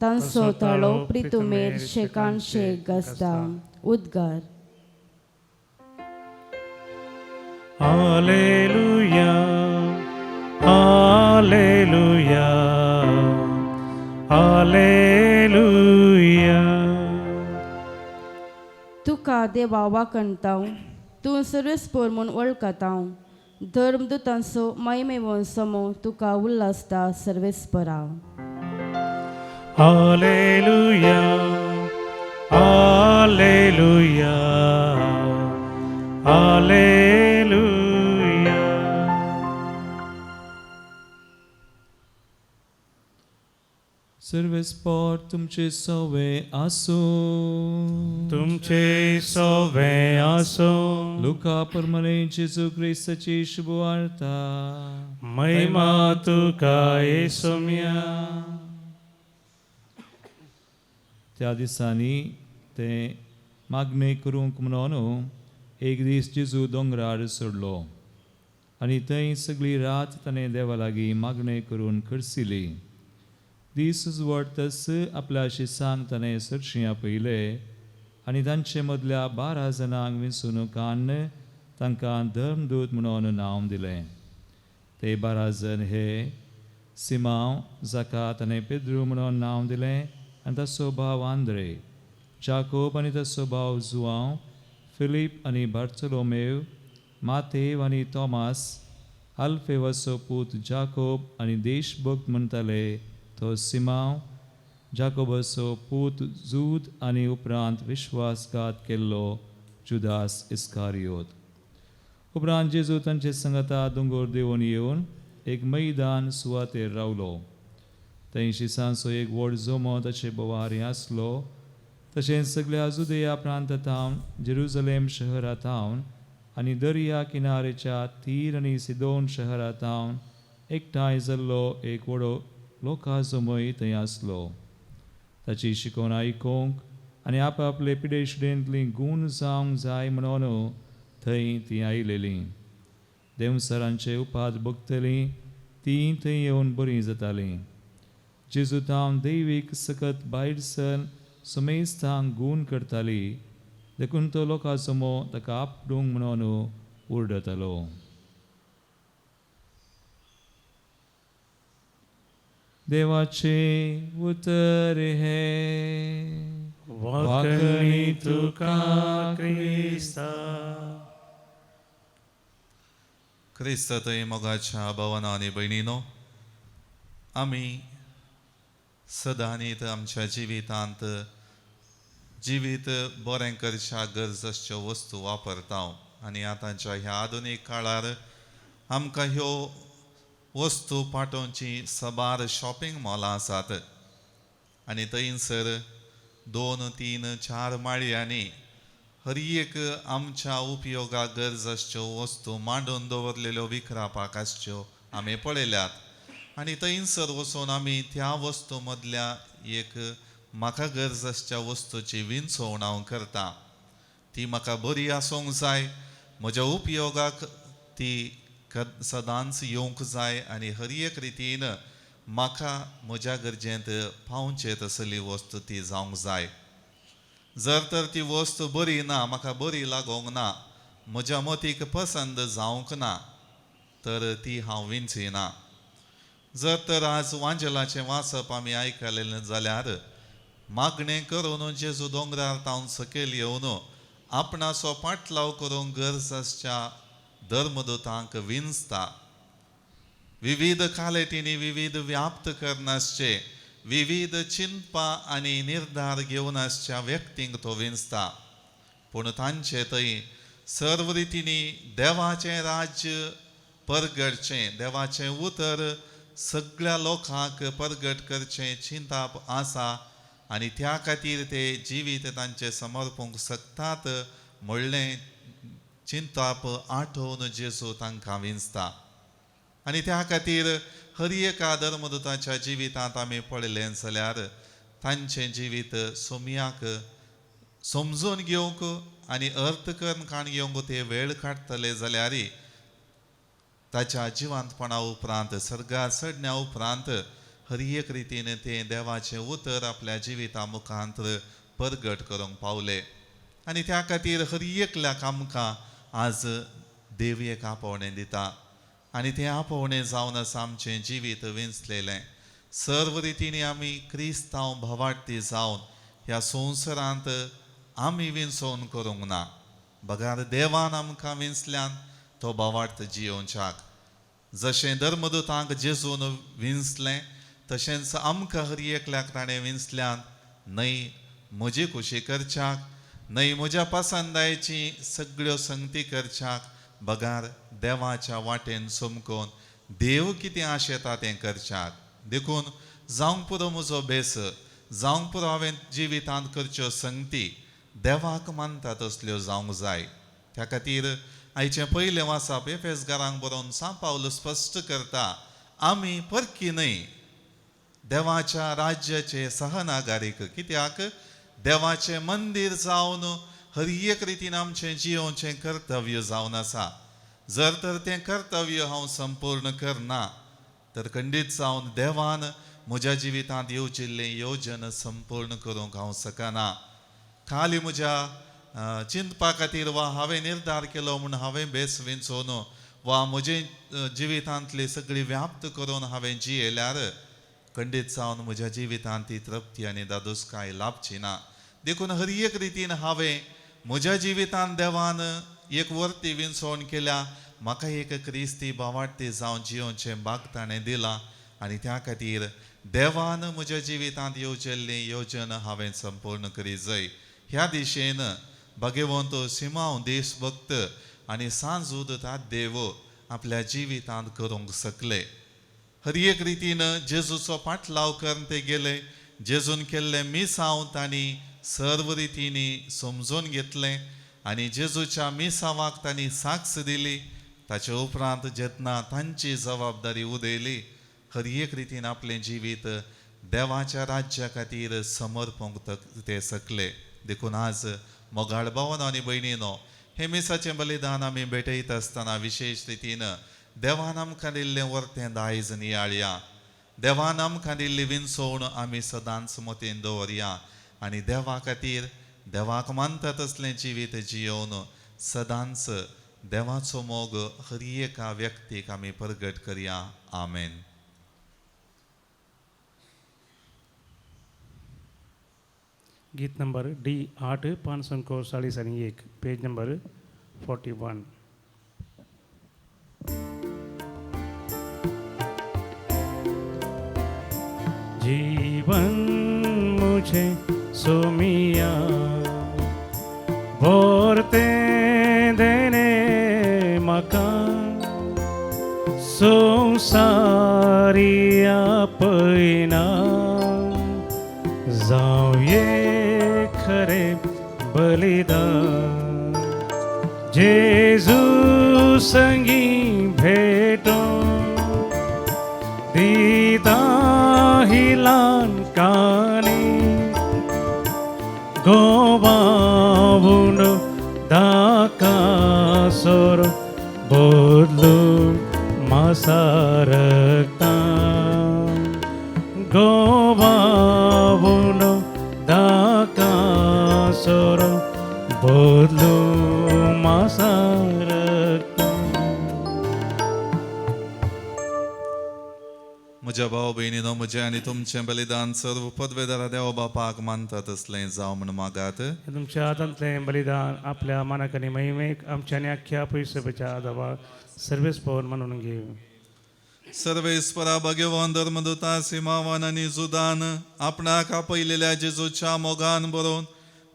तांचो ताळो प्रितुमेर शेकान शेक गाजता. उद्गार. Hallelujah, hallelujah, hallelujah. तुका देवा वाखणताव, तूं सर्वेस्पोर म्हूण वळखताव. धर्मदूतांचो महिमेवन समो तुका उल्हासता सर्वेस्परा. Hallelujah, hallelujah, hallelujah. सर्वेस्पोर तुमचे सवे आसूं. तुमचे सवे आसूं. लुका प्रमाणे जेजू क्रिस्ताची शुभवार्ता. महिमा तुका येसुम्या. त्या दिसांनी ते मागणें करूंक म्हणून एक दीस जेजू दोंगरार सोडलो आनी थंय सगळी रात ताणें देवा लागीं मागणें करून खर्सिली. दीस उजवाडतच आपल्या शिसांक ताणें सरशीं आपयले आनी तांचे मदल्या 12 जाणांक विंचून काडून तांकां धर्मदूत म्हणून नांव दिलें. ते 12 जण हे: सिमांव, जाका ताणें पेद्रू म्हणून नांव दिलें, आनी ताचो भाव आंद्रे, जाकोब आनी ताचो भाव जुआंव, फिलीप आनी बार्तोलोमेव, मातेव आनी तॉमास, आल्फेवाचो पूत जाकोब आनी देशभक्त म्हणटाले तो सिमांव, जाकोबाचो पूत जूद आनी उपरांत विश्वासघात केल्लो जुदास इस्कारियोत. उपरांत जेजू तांचे सांगाता दोंगर देंवून येवन एक मैदान सुवातेर रावलो. थंय शिसांचो एक व्हड जमो ताचे बोवारी आसलो. तशेंच सगळ्या जुदया प्रांतांत जेरुजलेम शहरांत आनी दर्या किनारेच्या तीर आनी सिदोन शहरांत एकठांय जाल्लो एक व्हडो लोकाजमय थंय आसलो. ताची शिकवण आयकूंक आनी आपआपले पिडेशिडेंतली गूण जावंक जाय म्हणून थंय तीं आयलेलीं. देंवसरांचे उपाद भोगतलीं तीं थंय येवन बरीं जातालीं. जेजू तावन दैवीक सकत भायर सर समेस्तांक गूण करताली, देखून तो लोकां जमो ताका आपडूंक म्हणून उरडतालो. देवाचें उतर हें. वाकणी तुका क्रिस्ता. क्रिस्त थंय मोगाच्या भावानो आनी भयणीनो, आमी सदांनीत आमच्या जिवितांत जिवीत बरें करच्या गरज आसच्यो वस्तू वापरता आनी आतांच्या ह्या आधुनीक काळार आमकां ह्यो वस्तू पाठोवची साबार शॉपिंग मॉलां आसात आनी थंयसर 2, 3, 4 माळयांनी हर एक आमच्या उपयोगाक गरज आसच्यो वस्तू मांडून दवरलेल्यो विकरापाक आसच्यो आमी पळयल्यात. आनी थंयसर वचून आमी त्या वस्तू मदल्या एक म्हाका गरज आसच्या वस्तूची विंचवण हांव करता. ती म्हाका बरी आसूंक जाय, म्हज्या उपयोगाक ती सदांच येवंक जाय आनी हर एक रितीन म्हाका म्हज्या गरजेंत पावचे तसली वस्तू ती जावंक जाय. जर तर ती वस्तू बरी ना, म्हाका बरी लागोंक ना, म्हज्या मतीक पसंद जावंक ना, तर ती हांव विंचिना. जर तर आज वांजेलाचें वाचप आमी आयकलें जाल्यार मागणें करून जेजू दोंगरार तावन सकयल येवन आपणाचो पाटलाव करूंक गरज आसच्या धर्मदूतांक विंचता. विविध कालेटींनी विविध व्याप्त करनासचे विविध चिंतपा आनी निर्धार घेवन आसच्या व्यक्तींक तो विंचता. पूण तांचे थंय सर्व रितींनी देवाचें राज्य परगटचें, देवाचें उतर सगळ्या लोकांक परगट करचें चिंताप आसा आनी त्या खातीर ते जिवीत तांचें समर्पूंक शकतात म्हणलें चिंताप आठोवन जेजू तांकां विंचता. आनी त्या खातीर हर एका धर्मदूताच्या जिवितांत आमी पळयलें जाल्यार तांचें जिवीत सोमयाक समजून घेवंक आनी अर्थ करून काण घेवंक ते वेळ काडटले जाल्यार ताच्या जिवंतपणा उपरांत सर्गार चडण्या उपरांत हर एक रितीन ते देवाचें उतर आपल्या जिविता मुखांत परगट करूंक पावले. आनी त्या खातीर हर एकल्याक आमकां आज देव एक आपोवणें दिता आनी तें आपोवणें जावन आसा आमचें जिवीत विंचलेलें. सर्व रितींनी आमी क्रिस्तांव भावार्थी जावन ह्या संवसारांत आमी विंचोवन करूंक ना, बगार देवान आमकां विंचल्यान तो भावार्थ जियोवच्याक. जशें धर्मदूतांक जेजून विंचलें तशेंच आमकां हर एकल्याक ताणें विंचल्यान न्हय म्हजी खुशी करच्याक, न्हय म्हज्या पसंदायची सगळ्यो संगती करच्याक, बगार देवाच्या वाटेन चमकोवन देव कितें आशेता तें करच्याक. देखून जावंक पुरो म्हजो भेस, जावंक पुरो हांवें जिवितांत करच्यो संगती देवाक मानता तसल्यो जावंक जाय. त्या खातीर आयचें पयलें वाचप एफेसगारांक बरोवन सांव पावल स्पश्ट करता, आमी परकी न्हय, देवाच्या राज्याचे सहनागारीक. कित्याक देवाचें मंदीर जावन हर एक रितीन आमचें जियोवचें कर्तव्य जावन आसा. जर तर तें कर्तव्य हांव संपूर्ण करना तर खंडीत जावन देवान म्हज्या जिवितांत येवजिल्लें योजन संपूर्ण करूंक हांव शकना. खाली म्हज्या चिंतपा खातीर वा हांवें निर्धार केलो म्हूण हांवें बेस विंचोवन वा म्हजे जिवितांतली सगळी व्याप्त करून हांवें जियेल्यार खंडीत जावन म्हज्या जिवितांत ती तृप्ती आनी दादोसकाय लाभची ना. देखून हर एक रितीन हांवें म्हज्या जिवितांत देवान एक वर्ती विंचवण केल्या, म्हाका एक क्रिस्ती भावार्थी जावन जियोवचें भाग ताणें दिलां आनी त्या खातीर देवान म्हज्या जिवितांत येवजिल्लें योजन हांवें संपूर्ण करी जाय. ह्या दिशेन भगवंत सिमांव देशभक्त आनी सांजूद देव आपल्या जिवितांत करूंक शकले. हर एक रितीन जेजूचो पाटलाव करून ते गेले, जेजून केल्लें मिसांव तांणी सर्व रितींनी समजून घेतलें आनी जेजूच्या मिसांवाक तांणी साक्ष दिली. ताचे उपरांत जेन्ना तांची जबाबदारी उदयली हर एक रितीन आपलें जिवीत देवाच्या राज्या खातीर समर्पूंक ते सकले. देखून आज मोगाळ भावानो आनी भयणीनो, हे मिसाचें बलिदान आमी भेटयत आसतना विशेश रितीन देवान आमकां दिल्लें वर्तें दायज नियाळया, देवान आमकां दिल्ली विनसवण आमी सदांच मतीन दवरया आनी देवा खातीर देवाक मानता तसलें जिवीत जियोवन सदांच देवाचो मोग हर एका व्यक्तीक आमी परगट करया. आमेन. गीत नंबर डी 8 541, पेज नंबर 41. जीवन मुझे सोमिया बोरते देने मका संसारी आपयना जावये खरे बलिदान जेजू संगी भेटो दिता ही ल्हान काणी गोवावून दाका सोरो बदलून मासारता गोवावून दाका सोरो बदलून मासारता. म्हज्या भाव भयणीनो, म्हजें आनी तुमचें बलिदान सर्व पदवेदारा देवा बापाक मानता तसलें जावं म्हूण मागात. तुमच्या हातांतलें बलिदान आपल्या मानाक आनी महिमेक आमच्या आनी अख्ख्या पयसोच्या आदावा सर्वेस पवन म्हणून घेव. सर्वेस्परा भगवान धर्मदूता सिमावान आनी जुदान आपणाक आपयलेल्या जेजूच्या मोगान बरोवन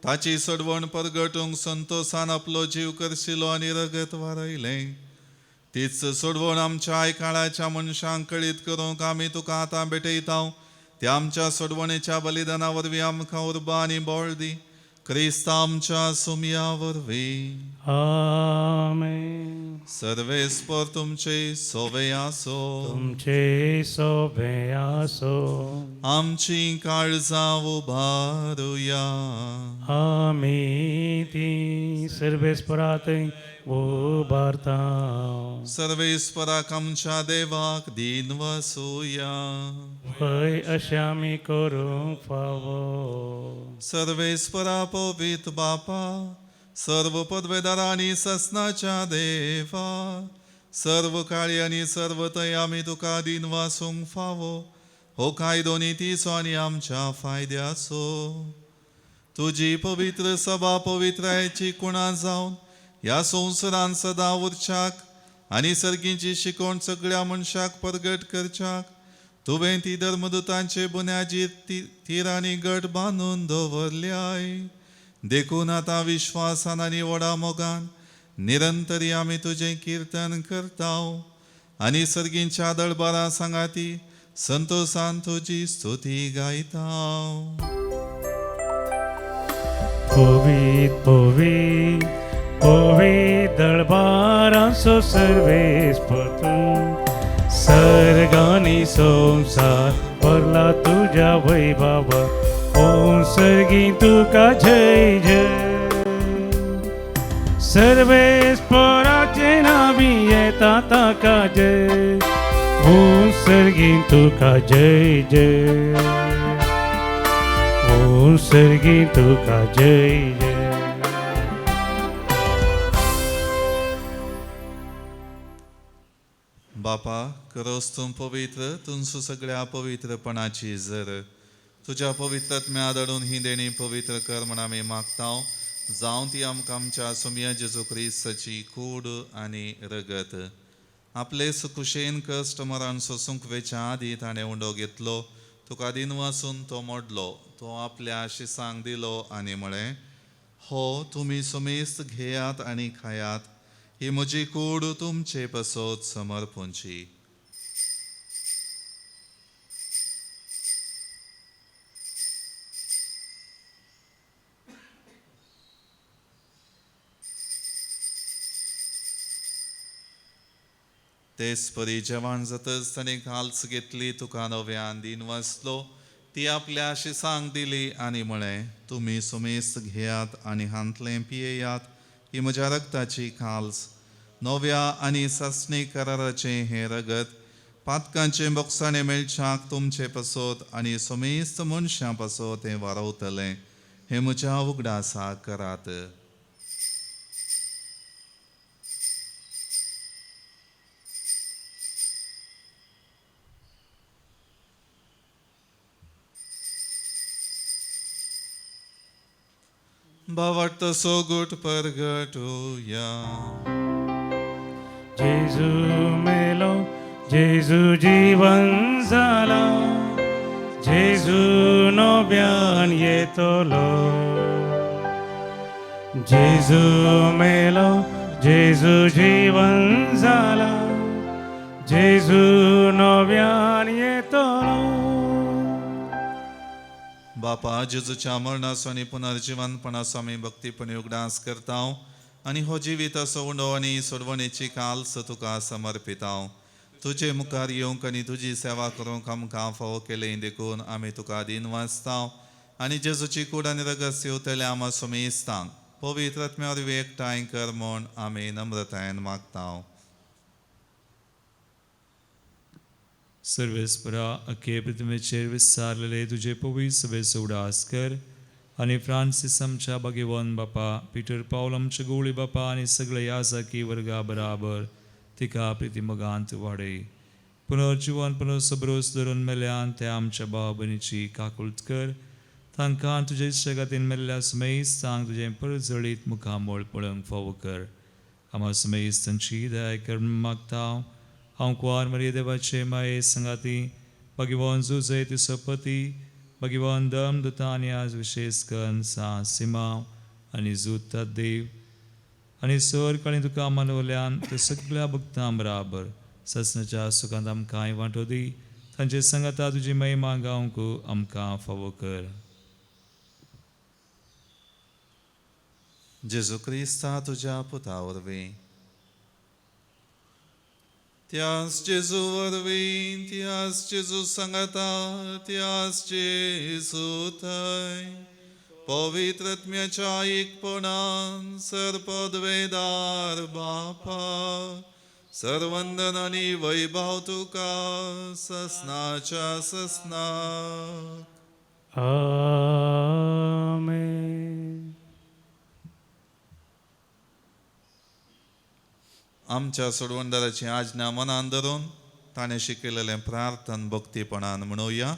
ताची सडवण परगटूंक संतोसान आपलो जीव करशिलो आनी रगत वारयलें. तीच सोडवण आमच्या आयकाळाच्या मनशांक कळीत करूंक आमी तुका आतां भेटयता. त्या आमच्या सोडवणेच्या बलिदाना वरवीं आमकां उर्बा आनी बळ दी. क्रिस्त आमच्या सुमया वरवीं. आमेन. सर्वेस्पर तुमचे सोवे आसो. तुमचे सोबे आसो. आमची काळजां उबारुया. आमी ती सर्वेस्परात उबारता. सर्वेस्पराक आमच्या देवाक दीन वसुया. वय अशें आमी करूंक फावो. सर्वेस्परा पवित्र बापा, सर्व पदवेदारा आनी ससनाच्या देवा, सर्व काळी आनी सर्व थंय आमी तुका दीन वासूंक फावो. हो कायदो नितीचो आनी आमच्या फायद्याचो. तुजी पवित्र सभा पवित्रायेची कुणा जावन ह्या संवसारान सदां उरच्याक आनी सर्गींची शिकवण सगळ्या मनशाक परगट करच्याक तुवें ती धर्मदूतांचे बुन्याजीर तिरांनी गट बांदून दवरल्याय. देखून आतां विश्वासान आनी व्हडा मोगान निरंतरी आमी तुजें किर्तन करता आनी सर्गींच्या दळबारा सांगाती संतोसान तुजी स्तुती गायता. पवीत पवीत पवीत दळबारांचो सर्वेस्पर तूं, सर्गानी संवसार भरला तुज्या वैभवा, ओम सर्गी तुका जय जय. सर्वेस्पराचे नावी येता ताका जय, ओम सर्गी तुका जय जय, ओम सर्गी तुका जय जय. बापा, करोस तूं पवित्र तुमचो सगळ्या पवित्रपणाची जर तुज्या पवित्रत्म्या धाडून ही देणी पवित्र कर म्हण आमी मागता. जावं ती आमकां आमच्या सुमया जेजू क्रिस्ताची कूड आनी रगत. आपले सुकुशेन कश्ट मरण सोसूंक वेच्या आदी ताणें उंडो घेतलो, तुका दिन वासून तो मोडलो, तो आपल्या शिसांक दिलो आनी म्हळें, हो तुमी सुमेस्त घेयात आनी खायात, ही म्हजी कूड तुमचे पसत समर्पूंची. तेच परी जेवण जातच ताणें काल्स घेतली, तुका नव्यान दिन वाचलो, ती आपल्या शिसांक दिली आनी म्हळें, तुमी सुमेस्त घेयात आनी हांतलें पियेयात, ही म्हज्या रगताची काल्स। नव्या आनी सासणी कराराचें हें रगत पातकांचें बोगसाणें मेळच्याक तुमचे पासत आनी समेस्त मनशां पासत हें वारवतलें। हें म्हज्या उगडासा करात। भावार्थ सोगूट परगटुया। जेजू मेलो, जेजू जीवन जाला, जेजू नव्यान येतलो। जेजू मेलो, जेजू जीवन जाला, जेजू नव्यान येतलो। बापा, जेजूच्या मरणाचो आनी पुनर्जिवनपणाचो आमी भक्तीपणी उगडास करता आनी हो जिविताचो उंडो आनी सोडवणेची काल्स तुका समर्पिता। तुजे मुखार येवंक आनी तुजी सेवा करूंक आमकां फावो केलें देखून आमी तुका दिन वाचता आनी जेजूची कूड आनी रगत येवतल्या आमा सुमेस्तांक पवित्र आत्म्या वरवीं एकठांय कर म्हूण आमी नम्रतायेन मागता। सर्वेस्परा अखे प्रतिमेचेर विस्तारलेले तुजे पवित्र सभेचो उगडास कर आनी फ्रांसीस आमच्या भाग्यवान बापा, पिटर पावल आमच्या गवळी बापा आनी सगळे याजकी वर्गा बराबर तिका प्रितीमोगांत वाडय। पुनर्जिवन पुनर्सबरोस धरून मेल्यान त्या आमच्या भाव भयणीची काकूळट कर, तांकां तुजे इश्टागतीन मेल्ल्या सुमेस्तांक तुजें परजळीत मुखामळ पळोवंक फावो कर। आमा सुमेस्तांची दया कर मागता। हांव कुंवार मरिये देवाचे माये संगाती भगवान जुजय तिसपती भगवान दम दुता आनी आज विशेष करून सा सिमांव आनी जूत देव आनी सर काळी तुका मानवल्यान ते सगळ्या भक्तां बराबर ससनाच्या सुखांत आमकांय वांटो दी, तांचे संगाता तुजी महिमा गावंक आमकां फावो कर। जेजू क्रिस्ता तुज्या पुता वरवीं, त्यास जेजू वरवीं, त्यास जेजू सांगाता, त्यास जेजू थंय पवित्र आत्म्याच्या एकपणान सर्पद्वेदार बापा सर्वंदन आनी वैभव तुका ससनाच्या ससनाक। आमेन। आमच्या सोडवणदाराची आज्ञा मनान धरून ताणें शिकयलेलें प्रार्थन भक्तीपणान म्हणुया।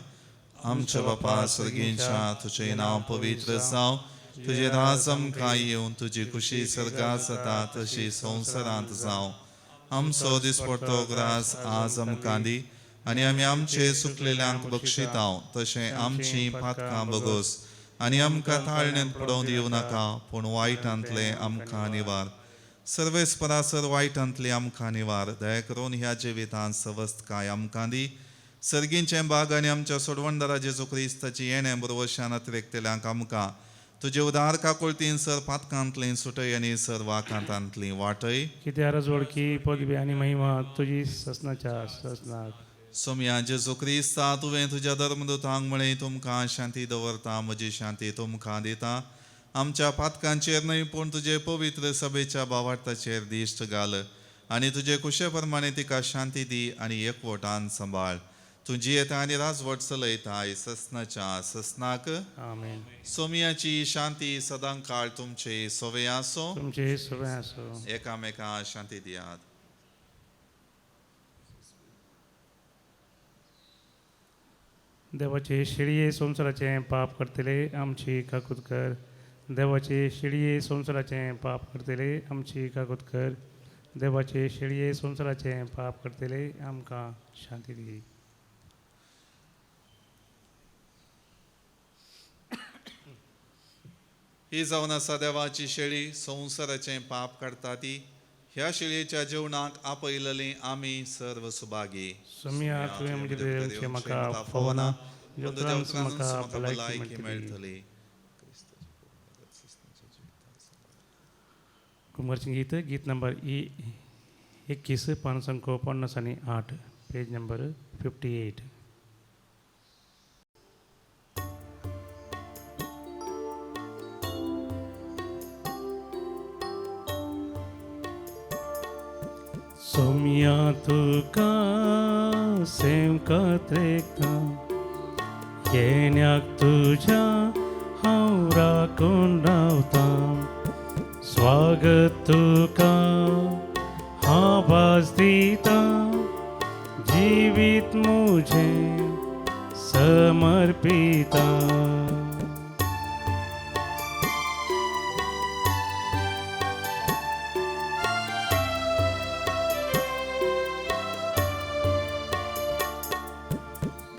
आमच्या बापा सर्गींच्या, तुजें नांव पवित्र जावं, तुजें राज आमकां येवन, तुजी खुशी सर्गांत जाता तशी संवसारांत जावं। आमचो दिसपडतो ग्रास आज आमकां दी आनी आमी आमचे सुकलेल्यांक बक्षिताव तशें आमचीं पातकां बगोस आनी आमकां ताळण्यांत पडोवंक दिवं नाका, पूण वायटांतलें आमकां निवार। सर्वेस्परासर वायटांतली आमकां निवार। दया करून ह्या जिवितांत सवस्तकाय आमकां दी। सर्गींचें बाग आनी आमच्या सोडवणदारा जेजू क्रिस्ताची येणें बरवशान अतिरेकतल्यांक आमकां तुजे उदार काकुळतीन सर पातकांतली सुटय आनी सर वाकांतांतली वाटय। कित्यार जोडकी पदवी आनी महिमा तुजी ससनाच्या ससनाक। सोम्या जेजू क्रिस्ता, तुवें तुज्या धर्मदूतांक म्हळें, तुमकां शांती दवरता, म्हजी शांती तुमकां दिता। आमच्या पातकांचेर न्हय पूण तुजे पवित्र सभेच्या भावार्थाचेर दिश्ट घाल आनी तुजे कुशे प्रमाणे तिका शांती दी आनी एकवटान सांबाळ। तूं जियेता आनी राजवट चलयताय ससनाच्या ससनाक। आमेन। सोमियाची शांती सदां काळ तुमचे सोवे आसो, तुमचे सोवे आसो। एकामेका शांती दियात। देवाचे शिळये संवसाराचें पाप करतले आमची काकूत कर। देवाचे शिळये संवसाराचें पाप करतले आमची काकूत कर। देवाचे शिळये संवसाराचें पाप करतले आमकां शांती दी। ही जावन आसा देवाची शेळी, संवसाराचें पाप काडटा ती। ह्या शेळयेच्या जेवणाक आपयलेली आमी सर्व सुभागी। सोम्या, तुवें म्हजें देवाचें म्हाका फावना, तुज्या म्हाका भलायकी मेळटली। कुमारचें गीत, गीत नंबर 21 पानसंको 58, पेज नंबर 58. सोम्या तुका सेवकात रेखता येण्याक तुज्या हांव राखून रावता स्वागत तुका आवाज दिता जिवीत मुझे समर्पिता.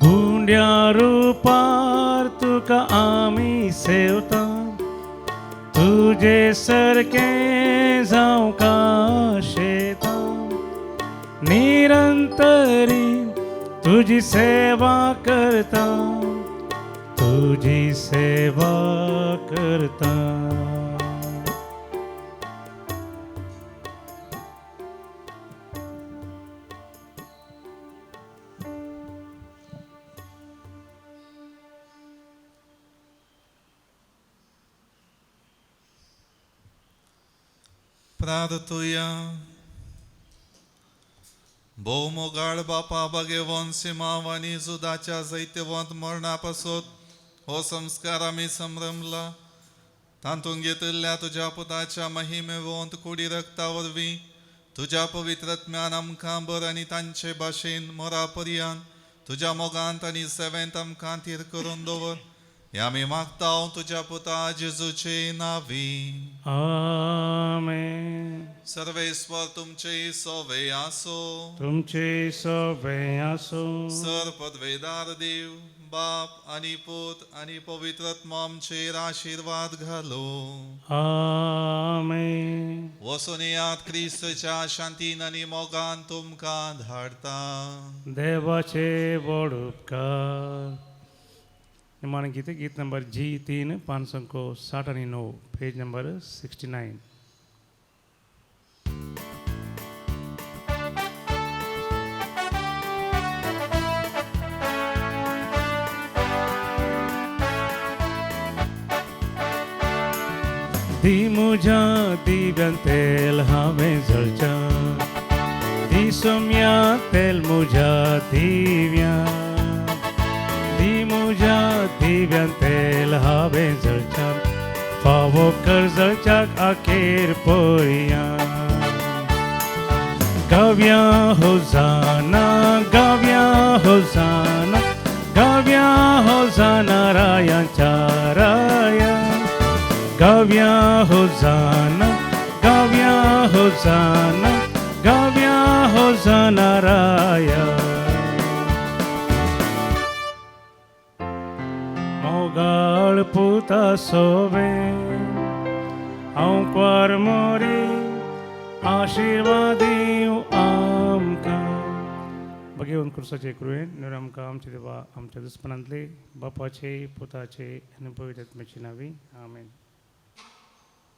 पुण्या रुपार तुका आमी सेवता तुजे सारकें जावंक आशेता निरंतरी तुजी सेवा करता तुजी सेवा करता. प्रार्थुया. भोवमोगाळ बापा भगेवंत सिमांव आनी जुदाच्या जैतवंत मरणा पासत हो संस्कार आमी संभ्रमला तातूंत घेतिल्ल्या तुज्या पुताच्या महिमेवंत कुडी रक्ता वरवीं तुज्या पवित्रत्म्यान आमकां बर आनी तांचे भाशेन मोरा पर्यान तुज्या मोगांत आनी सेवेंत आमकां थीर करून दवर हें आमी मागता तुज्या पुता जेजूचे नावी. आमेन. सर्वेस्वर तुमचे सोवे आसो. तुमचे सोबे आसूं. सर पदवेदार देव बाप आनी पूत आनी पवित्र आमचेर आशिर्वाद घालो. आमेन. वचून येयात क्रिस्तच्या शांतीन आनी मोगान तुमकां धाडता. देवाचे व्हड उपकार. निमाणें गीत, गीत नंबर जी 3 पानसंको 69, पेज नंबर 69. दी मुझ्या दिव्यान तेल हांवें जळच्या दी सोम्या तेल मुझ्या दिव्या दी मुझ्या दिव्यान तेल हांवें जळच्या फावो कर जळच्याक अखेर पळया. गाव्या होजाना गाव्या होजाना गाव्या होजाना रायांच्या राया गाव्या होजाना गाव्या होजाना गाव्या होजाना राया. मोगाळ पुता सोवे हांव क्वार मोरी आशिर्वाद दिवं आमकां. भगेवन क्रुसाचे कृपेन न्हय आमकां आमच्या देवा आमच्या दुस्पनांतले बापाचे पुताचे आनी पवित्र आत्म्याचे नांवी आमेन.